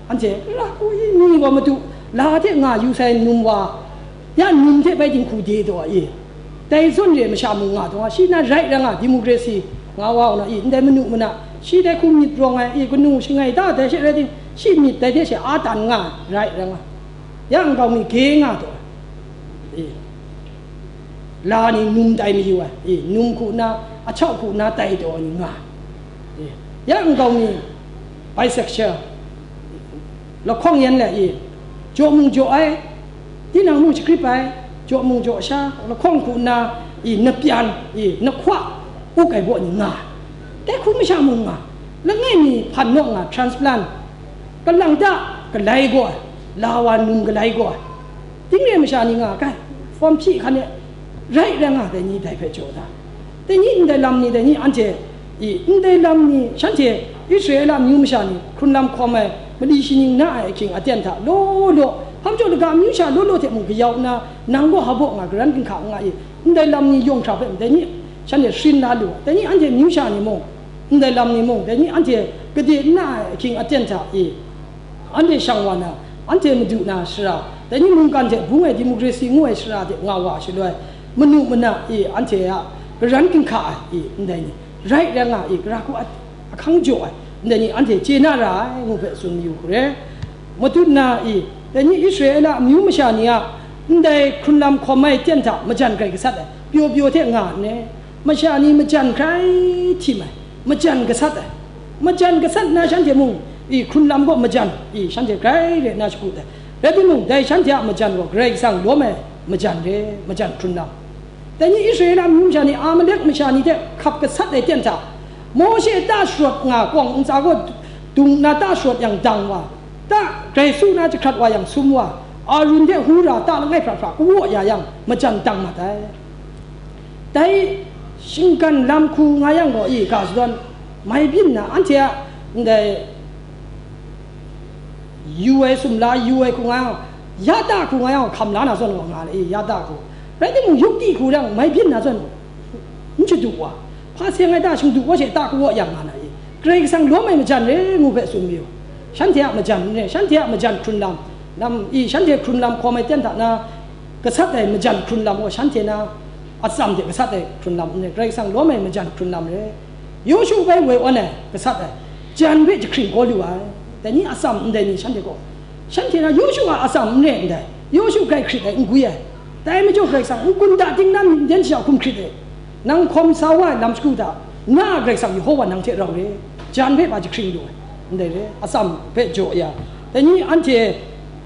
Anhte gara hku i ni gaw madu la hte nga yu sai num wa, ya num hte bai dinghku de taw i? Dai zawn re masha mung nga taw nga, shi na rai rai nga, democracy nga wa u na i, ndai manu mana, shi dai hku myit rawng ai i, kanu shangai da dai she rai ting, shi myit dai hte she a tan nga, rai rai nga. Ya nkau mi ge nga taw ai, i, la ni num tai mayu ai, i, num hku nna, ahkyau hku nna tai taw ai ni nga ai, i, ya nkau mi bisexual, lahkawng yan le, i, jaw mung jaw ai, tinang mung shagrip ai, jaw mung jaw sha, lahkawng hku nna, i, napyan, i, nahkwa uk ai baw ni nga ai. Dai hku masha mung nga, langai mi hpan naw nga, transplant, kalang ta galai gaw ai, la wa num galai gaw ai. Ting re masha ni nga ai, form hpyi hkan e rai rai nga, dai ni dai hpe jaw da. Dai ni ndai lam ni, dai ni anhte, i, ndai lam ni, shanhte Israela amyu masha ni hkrun lam hkawm ai mali shaning na ai ahkying aten hta law law, hpa majaw laga amyu sha law law hte mung kayau nna, nang gaw hpa baw nga, garan ginhka nga i, ndai lam ni yawng hkra hpe dai ni shanhte sharin la lu ai. Dai ni anhte amyu sha ni mung, ndai lam ni mung, dai ni anhte gade n na ai ahkying aten hta i, anhte shang wa na, anhte madu na shara, dai ni mungkan hte bung ai democracy ngu ai shara de nga wa shaloi, manu mana i, anhte a garan ginhka ai i, ndai ni rai rai nga i, gara hku a-, ahkang jaw ai, ndai ni anhte chye na ra ai, ngu hpe tsun mayu hku re. Matut na i, dai ni Israela amyu masha ni a ndai hkrun lam hkawm ai ten hta majan grai gasat ai, pyaw pyaw hte nga nne, masha ni majan grai htim ai, majan gasat ai. Majan gasat na shanhte mung, i, hkrun lam gaw majan, i, shanhte grai re nna shakut ai. Rai timung, dai shanhte a majan gaw Karai Kasang lawm ai majan re, majan hkrun lam. Dai ni Israela amyu masha ni Amalek masha ni hte hkap gasat ai ten hta, Mawshe ta sharawt nga kawng ntsa gaw dung nna ta sharawt yang dang wa, ta grai su na jahkrat wa yang sum wa, Arun hte Hura ta langai hpra hpra kawaw ya yang majan dang mat ai. Dai shinggan lam hku nga yang gaw, i, ga shadawn mai byin na, anhte a ndai yu ai sumla, yu ai hku nga yang, ya ta hku nga yang, hkam la na zawn gaw nga le, i, ya ta hku. Rai timung, yukti hku yang mai byin na zawn n shadu wa, hpa seng ai ta shingdu wa she ta kawaw yang nga na, i, Karai Kasang lawm ai majan re ngu hpe tsun mayu. Shanhte a majan n re, shanhte a majan hkrun lam, lam, i, shanhte hkrun lam hkawm ai ten hta na gasat ai majan hkrun lam gaw, shanhte na atsam hte gasat ai hkrun lam n re, Karai Kasang lawm ai majan hkrun lam re. Yawshu bai woi awn ai gasat ai jan hpe jahkring kau lu ai. Dai ni atsam ndai ni shanhte gaw, shanhte na Yawshu a atsam n re ndai, Yawshu grai hkrit ai n gwi ai. Dai majaw Karai Kasang n-gun da ting na myit n den sha hkum hkrit ai. Nang hkawm sa wa ai lam shagu hta, na a Karai Kasang Yehova nang hte rau re, jan hpe hpa jahkring lu ai, ndai re, atsam hpe jaw ya. Dai ni anhte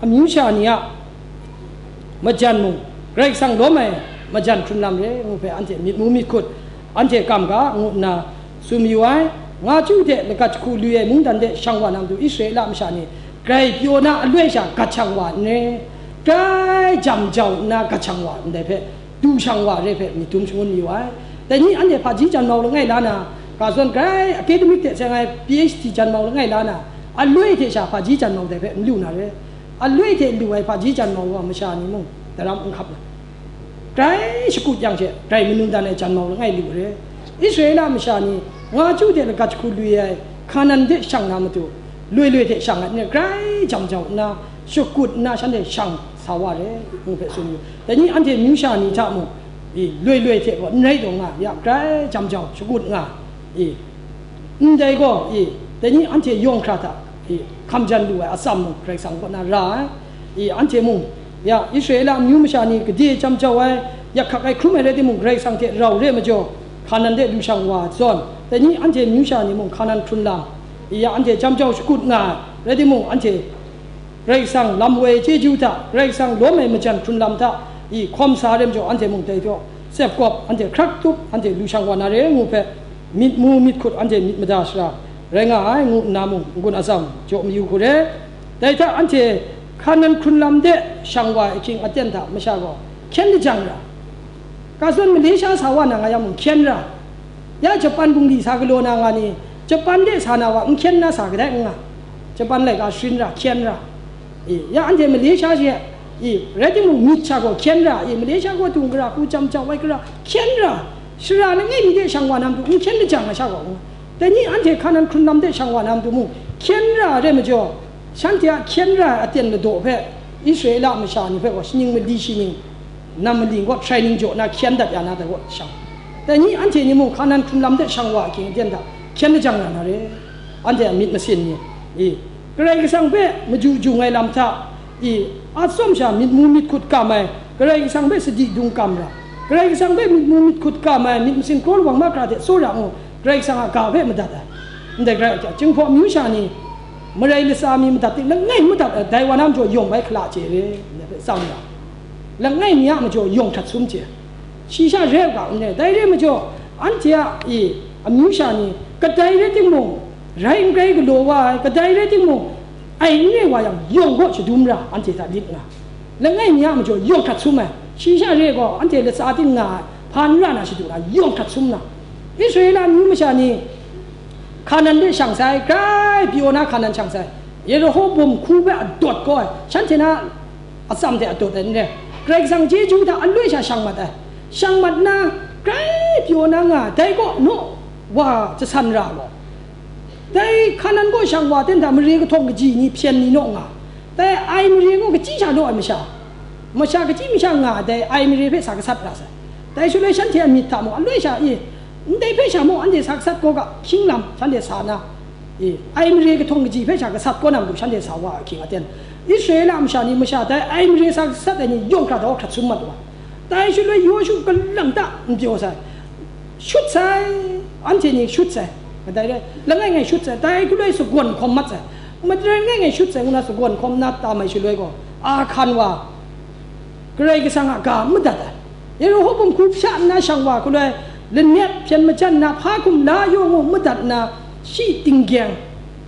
amyu sha ni a majan mung, Karai Kasang lawm ai majan hkrun lam re ngu hpe anhte myit mu myit hkut, anhte kam ga ngu nna tsun mayu ai. Nga chyu hte lagat jahku lui ai mungdan de shang wa na matu Israela masha ni grai pyaw na aloi sha gat shang wa n re, grai jam jau nna gat shang wa ndai hpe, du shang wa re hpe myit dum shangun mayu ai. Dai ni anhte hpaji janmau langai la na, ga zawn grai academic hte seng ai P H D janmau langai la na, aloi hte sha hpaji janmau dai hpe n lu na re. Aloi hte lu ai hpaji janmau wa masha ni mung daram n hkap ai. Grai shakut yang she, grai manu dan ai janmau langai lu re. Israela masha ni nga chyu hte lagat jahku lui ai Hkanan de shang na matu, loi loi hte shang ai n re, grai jam jau nna, shakut nna shanhte shang sa wa re, ngu hpe tsun yu. Dai ni anhte amyu sha ni hta mung, i, loi loi hte gaw n rai taw nga, ya grai jam jau shakut nga, i, ndai gaw, i, dai ni anhte yawng hkra hta, i, hkam jan lu ai atsam mung Karai Kasang kaw na ra ai, i, anhte mung, ya, Israela amyu masha ni gade jam jau ai, yak hkak ai hkrum ai rai timung, Karai Kasang hte rau re ai majaw, Hkanan de lu shang wa ai zawn, dai ni anhte amyu sha ni mung Hkanan hkrun lam, i, ya, anhte jam jau shakut nga ai, rai timung, anhte Karai Kasang lam woi chyeju hta, Karai Kasang lawm ai majan hkrun lam hta, i hkawm sa ai majaw, anhte mung dai htaw tsep kawp, anhte hkrak tup, anhte lu shang wa na re ngu hpe, myit mu myit hkut, anhte myit mada shara rai nga ai, ngu nna mung n-gun atsam jaw mayu hku re. Dai hta anhte Hkanan hkrun lam de shang wa ai ahkying aten hta masha gaw hkyen lajang ra, Ka zawn Malaysia sa wa na nga yang mung hkyen ra, ya Japan bungli sa galaw na nga ni, Japan de sa na wa n hkyen na sa kadai n nga, Japan laika sharin ra, hkyen ra. I, ya anhte Malaysia she, i, rai timung myit sha gaw hkyen ra, i, Malaysia gaw dung gara hku jam jau ai gara hkyen ra, shara langai mi de shang wa na matu n hkyen lajang ai sha gaw, dai ni anhte Hkanan hkrun lam de shang wa na matu mung hkyen ra ai rai majaw, shanhte a hkyen ra ai aten ladaw hpe Israela masha ni hpe gaw shaning mali shi ning, nam maling gaw training jaw na hkyen dat ya na dai gaw shang, dai ni anhte ni mung Hkanan hkrun lam de shang wa ahkying aten hta hkyen lajang ya na re, anhte a myit masin ni, i, Karai Kasang hpe maju jung ai lam hta, i, a tsawm sha myit mu myit hkut kam ai, Karai Kasang hpe sadi dung kam ra, Karai Kasang hpe myit mu myit hkut kam ai, myit masin kraw lawang mahkra hte tsawra ngu, Karai Kasang a ga hpe madat ai. Ndai rai hte, Jinghpaw amyu sha ni, marai latsa mi madat ting, langai madat ai, dai wa na majaw yawng bai hkala chye re, ndai hpe tsang ra. Langai mi a majaw yawng hkrat sum chye. Shi sha re u ga n re, dai re majaw, anhte a, i, amyu sha ni, kadai rai timung, rai n rai galaw wa ai, kadai rai timung, ai n re wa yang, yawng gaw shadum ra, anhte hta lit nga. Langai mi a majaw yawng hkrat sum ai, shi sha re gaw, anhte latsa ting nga ai, hpa n ra na shadu na, yawng hkrat sum na. Israela amyu masha ni, Hkanan de shang sai, grai pyaw na Hkanan shang sai, Yerihobom hku hpe adawt gaw ai, shanhte na atsam hte adawt ai n rai, Karai Kasang chyeju hta aloi sha shang mat ai, shang mat nna, grai pyaw na nga ai, dai kaw naw wa jasan ra gaw, dai Hkanan kaw shang wa ten hta mare kahtawng kaji ni hpyen ni naw nga, dai Ai mare kaw kachyi sha law ai masha, masha kachyi masha nga ai dai Ai mare hpe sa gasat ra sai. Dai shaloi shanhte a myit hta mung aloi sha e, ndai hpe sha mung anhte sa gasat gaw ga, hkying lam shanhte sa na, e, Ai mare kahtawng kaji hpe sha gasat kaw na matu shanhte sa wa ai ahkying aten, Israela masha ni masha dai Ai mare sa gasat ai ni yawng hkra daw hkrat sum mat wa. Dai shaloi Yawshu kalang ta n pyaw sai, shut sai, anhte ni shut sai, kadai rai, langai ngai shut sai, dai galoi sagawn hkawm mat sai, madai langai ngai shut sai, ngu na sagawn hkawm na tam ai shaloi gaw, Ahkan wa, Karai Kasang a ga n madat ai, Yerihobom hku hpya nna shang wa galoi, lanep hpyen majan na hpa hkum la yaw ngu n madat nna, shi tinggyeng,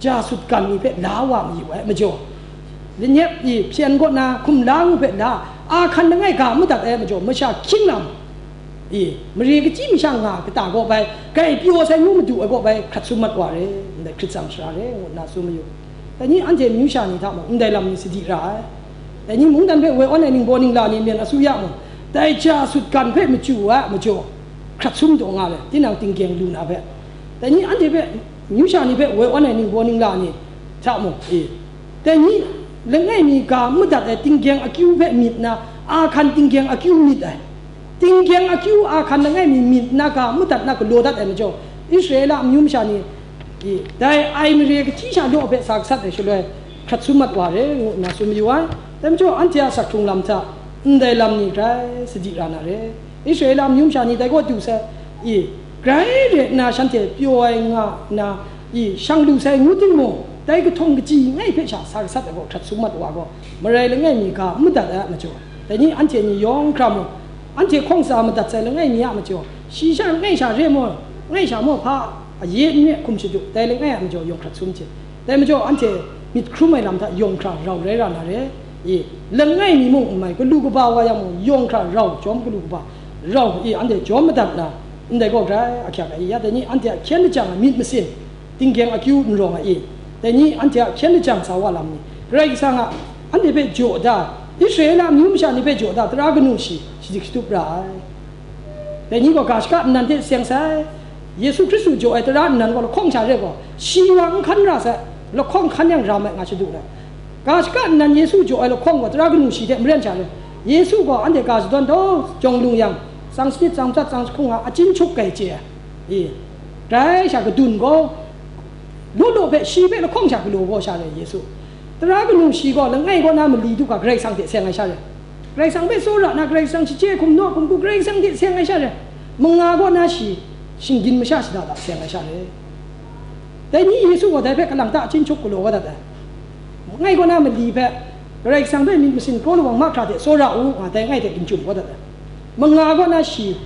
ja sut gan ni hpe la wa mayu ai majaw, lanep i hpyen kaw na hkum la ngu hpe la, Ahkan langai ga n madat ai majaw, masha hkying lam i mare kachyi masha nga kata gaw bai, grai pyaw sai ngu madu ai gaw bai hkrat sum mat wa re, ndai hkrit tsang shara re, ngu nna tsun mayu. Dai ni anhte amyu sha ni hta mung ndai lam ni sadi ra ai. Dai ni mungdan hpe woi awn ai ningbaw ningla ni myen asuya mung, dai ja sut gan hpe machyu ai a majaw, hkrat sum taw nga le, tinang tinggyeng lu na hpe. Dai ni anhte hpe, amyu sha ni hpe woi awn ai ningbaw ningla ni hta mung, e, dai ni langai mi ga n madat ai tinggyeng akyu hpe myit nna, Ahkan tinggyeng akyu myit ai. Tinggyeng akyu Ahkan langai mi myit nna ga n madat na galaw dat ai majaw, Israela amyu masha ni, i, dai Ai mare kachyi sha law hpe sa gasat ai shaloi, hkrat sum mat wa re, ngu nna tsun mayu ai. Dai majaw, anhte a sak hkrung lam hta, ndai lam ni grai sadi ra na re. Israela amyu masha ni dai kaw du sai, i, grai re nna shanhte pyaw ai nga nna, i, shang lu sai ngu timung, dai kahtawng kaji langai hpe sha sa gasat ai gaw hkrat sum mat wa gaw, marai langai mi ga n madat ai a majaw, dai ni anhte ni yawng hkra mung, anhte hkawng sa madat sai langai mi a majaw, shi sha langai sha re maw, langai sha maw hpa aye n re hkum shadu, dai langai a majaw yawng hkrat sum hte, dai majaw anhte myit hkrum ai lam hta yawng hkra rau rai ra na re. I, langai mi mung n mai, galu kaba wa yang mung, yawng hkra rau jawm galu kaba rau i anhte jawm madat na, ndai gaw grai ahkyak ai, ya dai ni anhte a hkyen lajang ai myit masin, tinggyeng akyu n rawng ai i, dai ni anhte a hkyen lajang sa wa lam ni, Karai Kasang a anhte hpe jaw da, Israela amyu masha ni hpe jaw da, tara kanu shi shadik shatup ra ai. Dai ni gaw ga shaka nnan hte seng sai, Yesu Hkristu jaw ai tara nnan gaw lahkawng sha re gaw, shi wa n hkan ra sai, lahkawng hkan yang ram ai nga shadu ai. Ga shaka nnan Yesu jaw ai lahkawng gaw tara kanu shi hte maren sha re. Yesu gaw anhte ga shadawn daw jawng lung yang, tsang sanit, tsang matsat, tsang jahkung a, achyin chup grai chye ai. I, grai sha kadun gaw, law law hpe shi hpe lahkawng sha galaw gaw sha re Yesu. Tara kanu shi gaw langai kaw na mali du ga Karai Kasang hte seng ai sha re. Karai Kasang hpe tsawra na, Karai Kasang shachye hkum naw hkum hku Karai Kasang hte seng ai sha re. Manga kaw na shi shinggyim masha shada da seng ai sha re. Dai ni Yesu gaw dai hpe kalang ta chyinchup galaw kau dat ai. Ngai gaw na mali hpe, Karai Kasang hpe myit masin kraw lawang mahkra hte tsawra u, nga dai ngai hte ginchyum kau dat ai. Manga gaw na shi,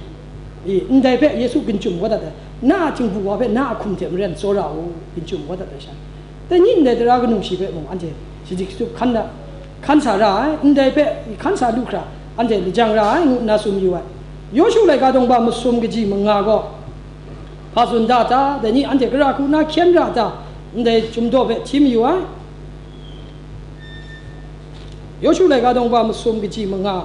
i, ndai hpe Yesu ginchyum kau dat ai. Na a htingbu wa hpe na a hkum hte maren tsawra u, ginchyum kau dat ai sha. Dai ni ndai tara kanu shi hpe mung anhte shadik shatup hkan da, hkan sa ra ai, ndai hpe hkan sa lu hkra anhte lajang ra ai, ngu nna tsun mayu ai. Yawshu laika dawng ba masum kaji manga gaw, hpa tsun da ta? Dai ni anhte gara hku na hkyen ra ta? Ndai chyum daw hpe hti mayu ai. Yawshu laika dawng ba masum kaji manga.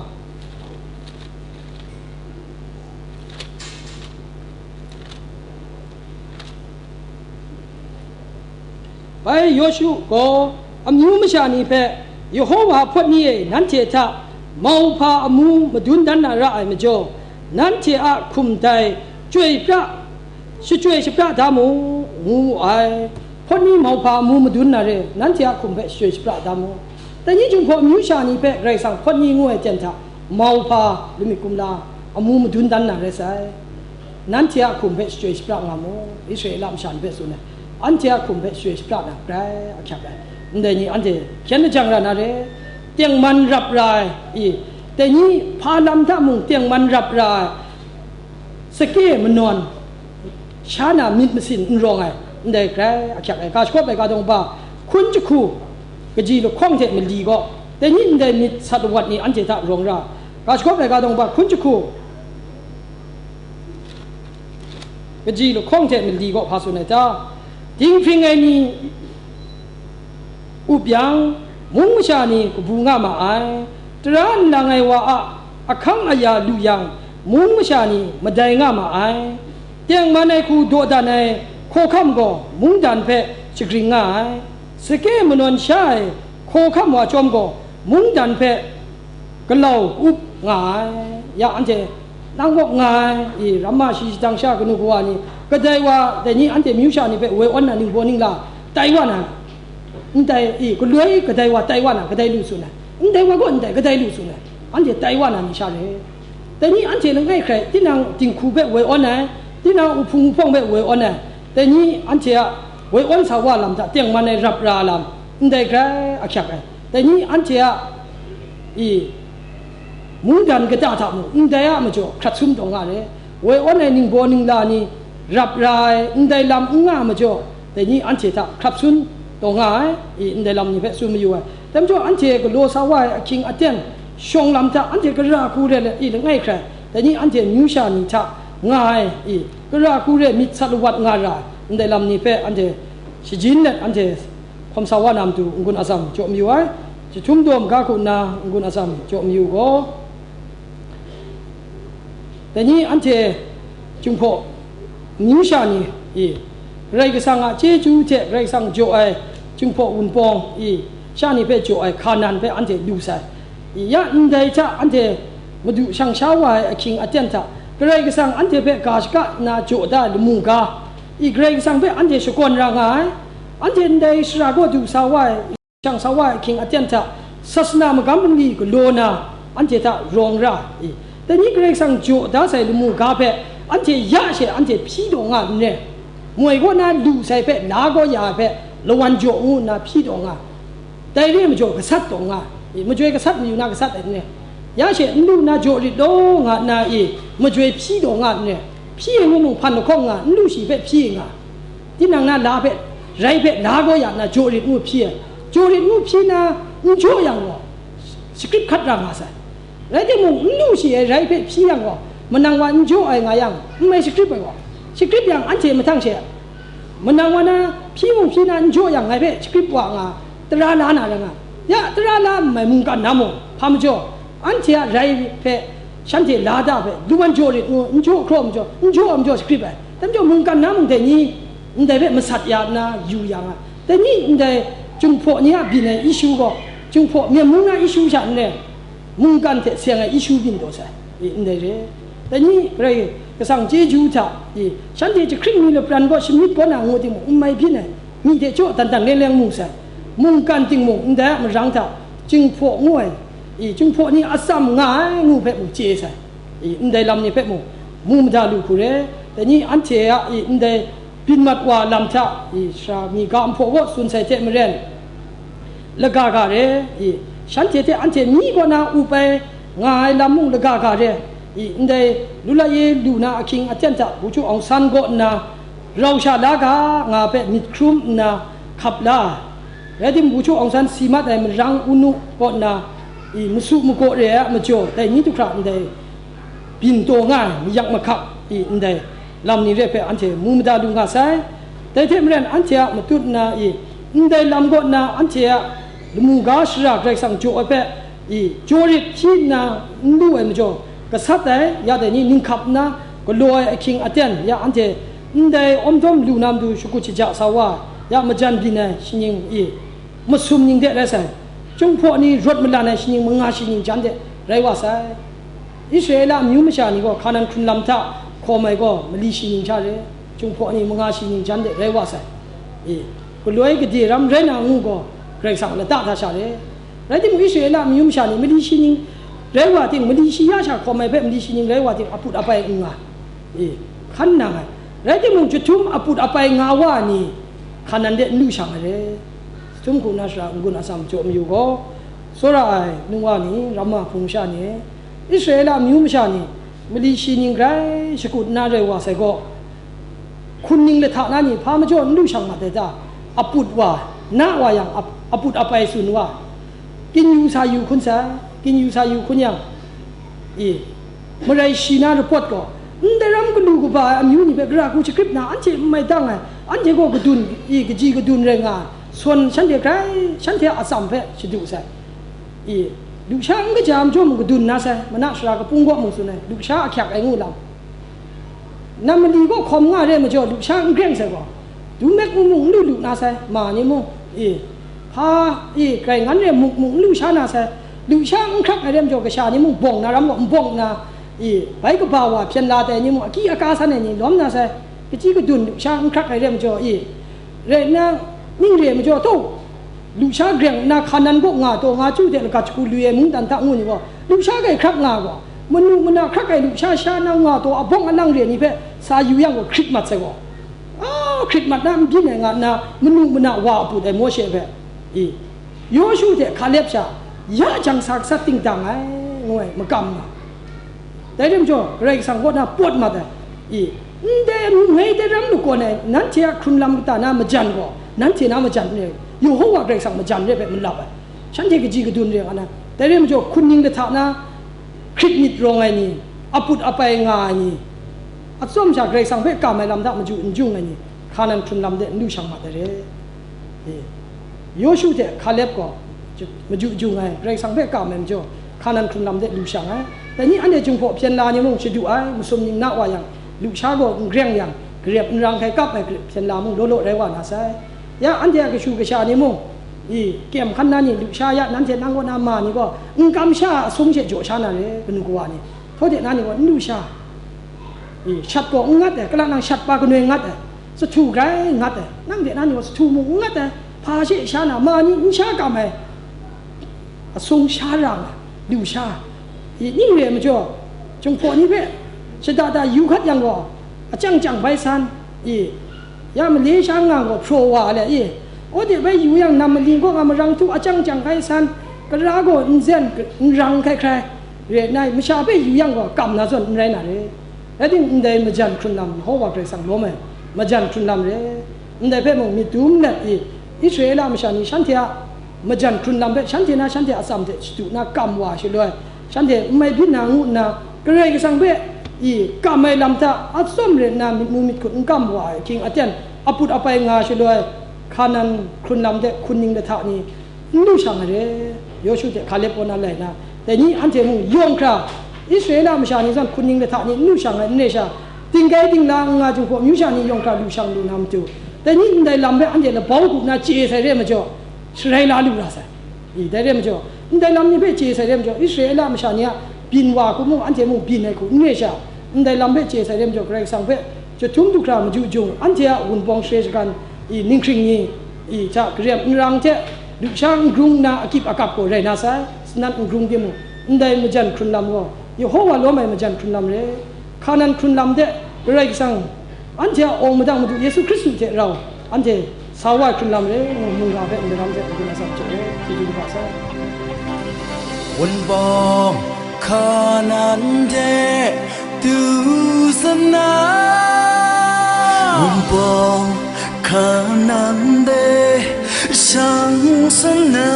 Bai Yawshu gaw amyu masha ni hpe, Yehova hpawt ni e, nanhte hta mauhpa amu madun dan na ra ai majaw, nanhte a hkum dai chyoi pra, shachyoi shapra da mu, ngu wu ai. Hpawt ni mauhpa amu madun na re, nanhte a hkum hpe shachyoi shapra da mu. Dai ni Jinghpaw amyu sha ni hpe Karai Kasang hpawt ni ngu ai ten hta mauhpa lamik kumla amu madun dan na rai sai. Nanhte a hkum hpe shachyoi shapra nga mu, Israela masha ni hpe tsun ai, anhte a hkum hpe shachyoi shapra na grai ahkyak ai. Ndai ni anhte hkyen lajang ra na re, tengman rap ra ai, i, dai ni hpa lam hta mung tengman rap ra ai, sake manawn, sha na myit masin n rawng ai, ndai grai ahkyak ai. Ga shakawp ai ga dawng ba hkun jahku kaji lahkawng hte mali gaw, dai ni ndai myit sat lawat ni anhte hta rawng ra. Ga shakawp ai ga dawng ba hkun jahku kaji lahkawng hte mali gaw hpa tsun ai ta? Dinghpring ai ni up yang, mung masha ni kabu nga ma ai. Tara nlang ai wa a ahkang aya lu yang, mung masha ni madai nga ma ai. Tengman ai hku dawdan ai hkawhkam gaw mungdan hpe shagring nga ai. Sake manawn sha ai hkawhkam wa chyawm gaw, mungdan hpe galau up nga ai. Ya anhte, nang kaw nga ai, i, ramma shi shadang sha kanu kawa ni, kadai wa, dai ni anhte myu sha ni hpe woi awn na ningbaw ningla tai wa na, ndai, i, galoi kadai wa tai wa na, kadai lu tsun ai, ndai wa gaw ndai kadai lu tsun ai, anhte tai wa na ni sha re. Dai ni anhte langai hkrai, tinang dinghku hpe woi awn ai, tinang uhpung uhpawng hpe woi awn ai, dai ni anhte a woi awn sa wa lam hta tengman ai rap ra lam, ndai grai ahkyak ai. Dai ni anhte a, i, mungdan kata hta mung, ndai a majaw hkrat sum taw nga ai. Woi awn ai ningbaw ningla ni rap ra ai, ndai lam n nga ai majaw, dai ni anhte hta hkrat sum taw nga ai, i, ndai lam ni hpe tsun mayu ai. Dai majaw anhte galaw sa wa ai ahkying aten shawng lam hta anhte gara hku re ai, i, langai hkrai, dai ni anhte myu sha ni hta nga ai, i, gara hku re myit sat lawat nga ra ai, ndai lam ni hpe anhte shajin let anhte hkawm sa wa na matu n-gun atsam jaw mayu ai. Jahtum daw maga hku nna n-gun atsam jaw mayu gaw, dai ni anhte Jinghpaw amyu sha ni, i, Karai Kasang a chyeju hte Karai Kasang jaw ai Jinghpaw Wunpawng, i, sha ni hpe jaw ai Hkanan hpe anhte lu sai. I, ya ndai hta anhte Madu shang sha wa ai ahkying aten hta Karai Kasang anhte hpe ga shaka nna jaw da ai lamu ga, i, Karai Kasang hpe anhte shakawn ra nga ai. Anhte ndai sara kaw du sa wa ai, shang sa wa ai ahkying aten hta, sasana magam bungli galaw na, anhte hta rawng ra ai. Dai ni Karai Kasang jaw da sai lamu ga hpe, anhte ya she anhte hpyi taw nga n re. Moi kaw na lu sai hpe, la kaw ya ai hpe, lawan jaw ngu nna hpyi taw nga. Dai re ai majaw gasat taw nga, i, majoi gasat mayu na gasat ai n re. Ya she n lu na jaw rit law nga nna, i, majoi hpyi taw nga n re. Hpyi ai ngu mung hpan lahkawng nga, n lu shi hpe hpyi nga. Tinang na la hpe, rai hpe, la gaw ya nna jaw rit ngu hpyi ai. Jaw rit ngu hpyi na, n jaw yang gaw, shakrip hkat ra nga sai. Rai timung, n lu shi ai rai hpe hpyi yang gaw, manang wa n jaw ai nga yang, n mai shakrip ai gaw, shakrip yang anhte mahtang she, manang wa na hpyi mung hpyi na n jaw yang, ngai hpe shakrip wa nga, tara la na ra nga. Ya, tara la n mai mungkan na mung, hpa majaw, anhte a rai hpe shanhte la da hpe, lawan jaw rit ngu, n jaw hkraw majaw, n jaw ai majaw shakrip ai. Dai majaw mungkan na mung dai ni, ndai hpe masat ya nna yu ya nga. Dai ni ndai Jinghpaw ni a byin ai issue gaw, Jinghpaw Myen mung na issue sha n rai, mungkan hte seng ai issue byin taw sai, i, ndai re. Dai ni Karai Kasang chyeju hta, i, shanhte jahkring mi lapran gaw shamyit kaw na ngu timung, n mai byin ai, myi hte jaw dan dan leng leng mu sai, mungkan ting mung ndai a marang hta, Jinghpaw ngu ai, i, Jinghpaw ni atsam nga ai ngu hpe mung chye sai, i, ndai lam ni hpe mung mu mada lu hku re. Dai ni anhte a, i, ndai byin mat wa lam hta, i, sara mi ga nhpaw kaw tsun sai hte maren, laga ga re, i, shanhte hte anhte myi kaw na up ai nga ai lam mung laga ga re, i, ndai Lula ye lu na ahkying aten hta Buju Aung San kaw nna rau sha la ga nga hpe myit hkrum nna hkap la ai. Rai timung, Buju Aung San si mat ai marang unu kaw nna, i, masu magaw re ai a majaw, dai ni du hkra ndai byin taw nga ai, mayak mahkak, i, ndai lam ni re hpe anhte mu mada lu nga sai. Dai hte maren, anhte a matut nna, i, ndai lam kaw nna anhte a lamu ga shara Karai Kasang jaw ai hpe, i, jaw rit hpyi nna n lu ai majaw, gasat ai, ya dai ni ninghkap nna galaw ai ahkying aten, ya anhte ndai awmdawm lu na matu shakut shaja sa wa ai, ya majan byin ai shaning, i, masum ning de rai sai, Jinghpaw ni rawt malan ai shaning manga shaning jan de rai wa sai. Israela amyu masha ni gaw Hkanan hkrun lam hta hkawm ai gaw mali shaning sha re, Jinghpaw ni manga shaning jan de rai wa sai. E, galoi gade ram rai na ngu gaw Karai Kasang lata hta sha re. Rai timung, Israela amyu masha ni mali shaning rai wa ting, mali shi ya sha hkawm ai hpe mali shaning rai wa ting, aput apai n nga. E, hkan nang ai. Rai timung, chyahtum aput apai nga wa ni Hkanan de n lu shang ai re. Chyahtum hku na shara n-gun atsam jaw mayu gaw, tsawra ai nu wa ni, ramma hpung sha ni, Israela amyu masha ni, mali shi ning grai shakut nna rai wa sai gaw, hkun ning lahta na ni hpa majaw n lu shang mat ai ta? Aput wa, na wa yang, ap-, aput apai tsun wa, kyin yu sa yu hkun sai, kyin yu sa yu hkun yang, e, marai shi na rapawt gaw, ndai ram galu kaba ai amyu ni hpe gara hku shagrip na, anhte n mai dang ai, anhte gaw gadun, i, kaji gadun rai nga ai, sawn shanhte grai, shanhte a atsam hpe shadu sai. I, lusha n kaja ai majaw mung gadun na sai, mana shara kapung kaw mung tsun ai, lusha ahkyak ai ngu lam. Nam mali gaw hkawm nga re ai majaw, lusha n greng sai gaw, dumek mung mung n lu lu na sai, ma ni mung, i, hpa, i, grai ngan re muk mung n lu sha na sai, lusha n hkrak ai re ai majaw, kasha ni mung bawng na ram gaw n bawng nna, i, bai kaba wa hpyen la tai ni mung, aki aka san ai ni lawm na sai, kaji gadun lusha n hkrak ai re ai majaw, i, rai nna, ning re ai majaw, taw, lusha greng nna Hkanan kaw nga taw, nga chyu de, lagat shagu lu ai mungdan hta ngu ni gaw, lusha grai hkrak nga gaw, manu mana hkrak ai lusha sha na nga taw, abawng alang re ni hpe sa yu yang gaw, hkrit mat sai gaw, a, hkrit mat na n byin ai nga nna, manu mana wa aput ai Mawshe hpe, i, Yawshu hte Hkalep sha, ya jang sa gasat dingdang ai, ngu ai, makam nga. Dai rai majaw, Karai Kasang kaw na pawt mat ai, i, ndai amyu ngai dai ram lagawn ai, nanhte a hkrun lam kata na majan gaw, nanhte na majan n rai, Yehova Karai Kasang majan re ai hpe malap ai, shanhte kaji gadun re nga na, dai rai majaw, hkun ning lahta na, hkrit myit rawng ai ni, aput apai nga ai ni, atsawm sha Karai Kasang hpe kam ai lam hta maju n jung ai ni, Hkanan hkrun lam de n lu shang mat ai re. E, Yawshu hte Hkalep gaw maju jung ai, Karai Kasang hpe kam ai majaw, Hkanan hkrun lam de lu shang ai. Dai ni anhte Jinghpaw hpyen la ni mung shadu ai, masum ning na wa yang, lusha gaw n greng yang, garep n rang hkai kap ai hpyen la mung law law rai wa na sai. Ya anhte a kashu kasha ni mung, i, kyem hkan na ni, lusha ya nanhte nang kaw na ma ni gaw, n kamsha a asung she jaw sha na re, kanu kawa ni. Htaw de na ni gaw n lu sha, i, shat gaw n ngat ai, kala nang shat pa kanoi ngat ai, sahtu grai ngat ai, nang de na ni gaw sahtu mung n ngat ai, hpa she sha na, ma ni n sha kam ai, asung sha ra nga, lu sha, i, ning re ai majaw, Jinghpaw ni hpe shada da yu hkat yang gaw, achyang chyang bai san, i, ya male sha nga gaw hpraw wa ai le, i, aw de bai yu yang, nam mali gaw nga marang htu achyang chyang bai san, kara gaw n zen, n rang hkai hkrai, re ai, masha hpe yu yang gaw, kam na zawn n rai na re. Rai timung, ndai majan hkrun lam, Yehova Karai Kasang lawm ai majan hkrun lam re. Ndai hpe mung myit dum let i, Israela masha ni shanhte a majan hkrun lam hpe shanhte na shanhte a atsam hte shadu na kam wa shaloi, shanhte n mai byin na ngu nna, Karai Kasang hpe i kam ai lam hta atsawm re nna, myit mu myit hkut n kam wa ai ahkying aten, aput apai nga shaloi, Hkanan hkrun lam de hkun ning lahta ni, n lu shang ai re. Yawshu hte Hkalep kaw na lai na, dai ni anhte mung yawng hkra, Israela masha ni zawn hkun ning lahta ni n lu shang ai n re sha, dinggai dingla n nga Jinghpaw amyu sha ni yawng hkra lu shang lu na matu, dai ni ndai lam hpe anhte labau gu na chye sai re ai majaw, sharai la lu ra sai. I, dai re ai majaw, ndai lam ni hpe chye sai re ai majaw, Israela masha ni a byin wa hku mung, anhte mung byin ai hku n re sha, ndai lam hpe chye sai re ai majaw, Karai Kasang hpe chyahtum du hkra maju jung, anhte a Wunpawng share shagan, i, ninghkring ni, i, hta garem n rang hte, lusha n grung nna akyip akap gaw rai na sai, sanan n grung timung, ndai majan hkrun lam gaw, Yehova lawm ai majan hkrun lam re. Hkanan hkrun lam de, Karai Kasang, anhte a awng madang Madu Yesu Hkristu hte rau, anhte sa wa ai hkrun lam re, ngu mungga hpe n daram de, n gun asak jaw re, chyeju kaba sai. Wunpawng Hkanan de du sana. Wunpawng Hkanan de shang sana.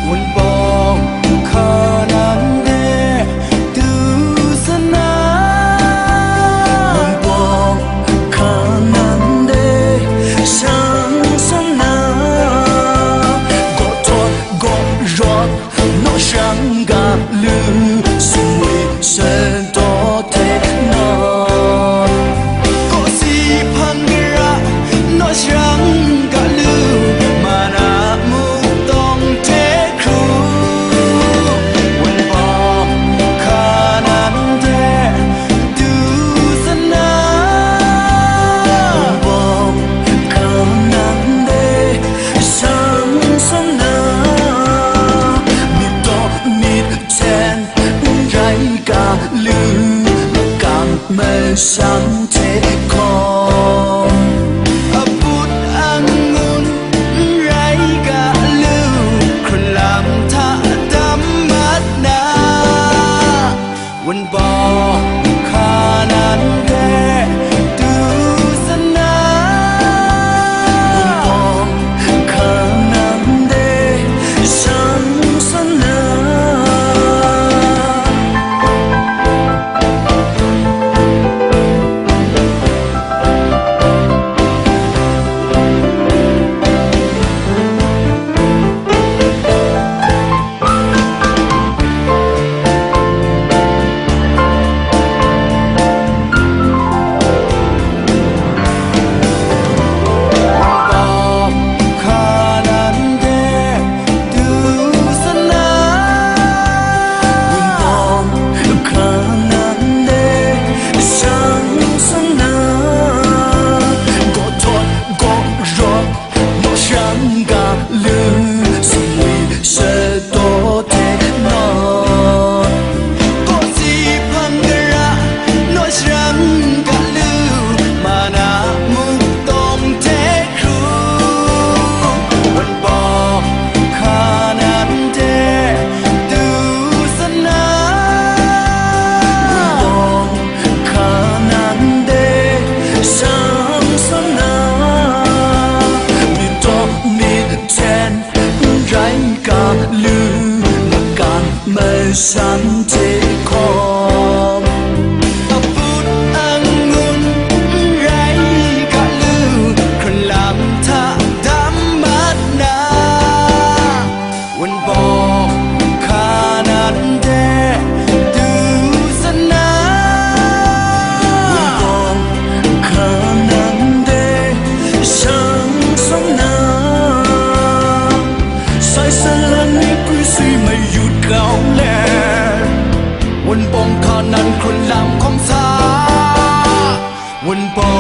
Wunpawng Hkanan de du sana. Wunpawng Hkanan de shang sana. Gaw htawt gaw rawt, naw sharang ga lu, sumwi sentaw hte naw. Kawsi hpang gara, naw sharang ga lu, mana muk tawng hte hkru. Wunpawng Hkanan de du sana. Wunpawng Hkanan de shang sana. Myit taw myit hten n rai ga lu, makam masham hte hkawm. Aput angun n rai ga lu, hkrun lam hta dam mat na. Wunpawng Hkanan de du sana. Wunpawng Hkanan de shang sana. Naw sharang ga lu, sumwi setaw hte naw. Kawsi hpang gara, naw sharang ga lu, mana muk tawng hte hkru. Wunpawng Hkanan de du sana. Wunpawng Hkanan de shang sana. Myit taw myit hten n rai ga lu, makan masham hte hkawm. Aput angun n rai ga lu, hkrun lam hta dam mat na. Wunpawng Hkanan de du sana. Wunpawng Hkanan de shang sana. Sai salan ni pru sui mayut kau le. Wunpawng Hkanan hkrun lam hkawm sa. Wunpawng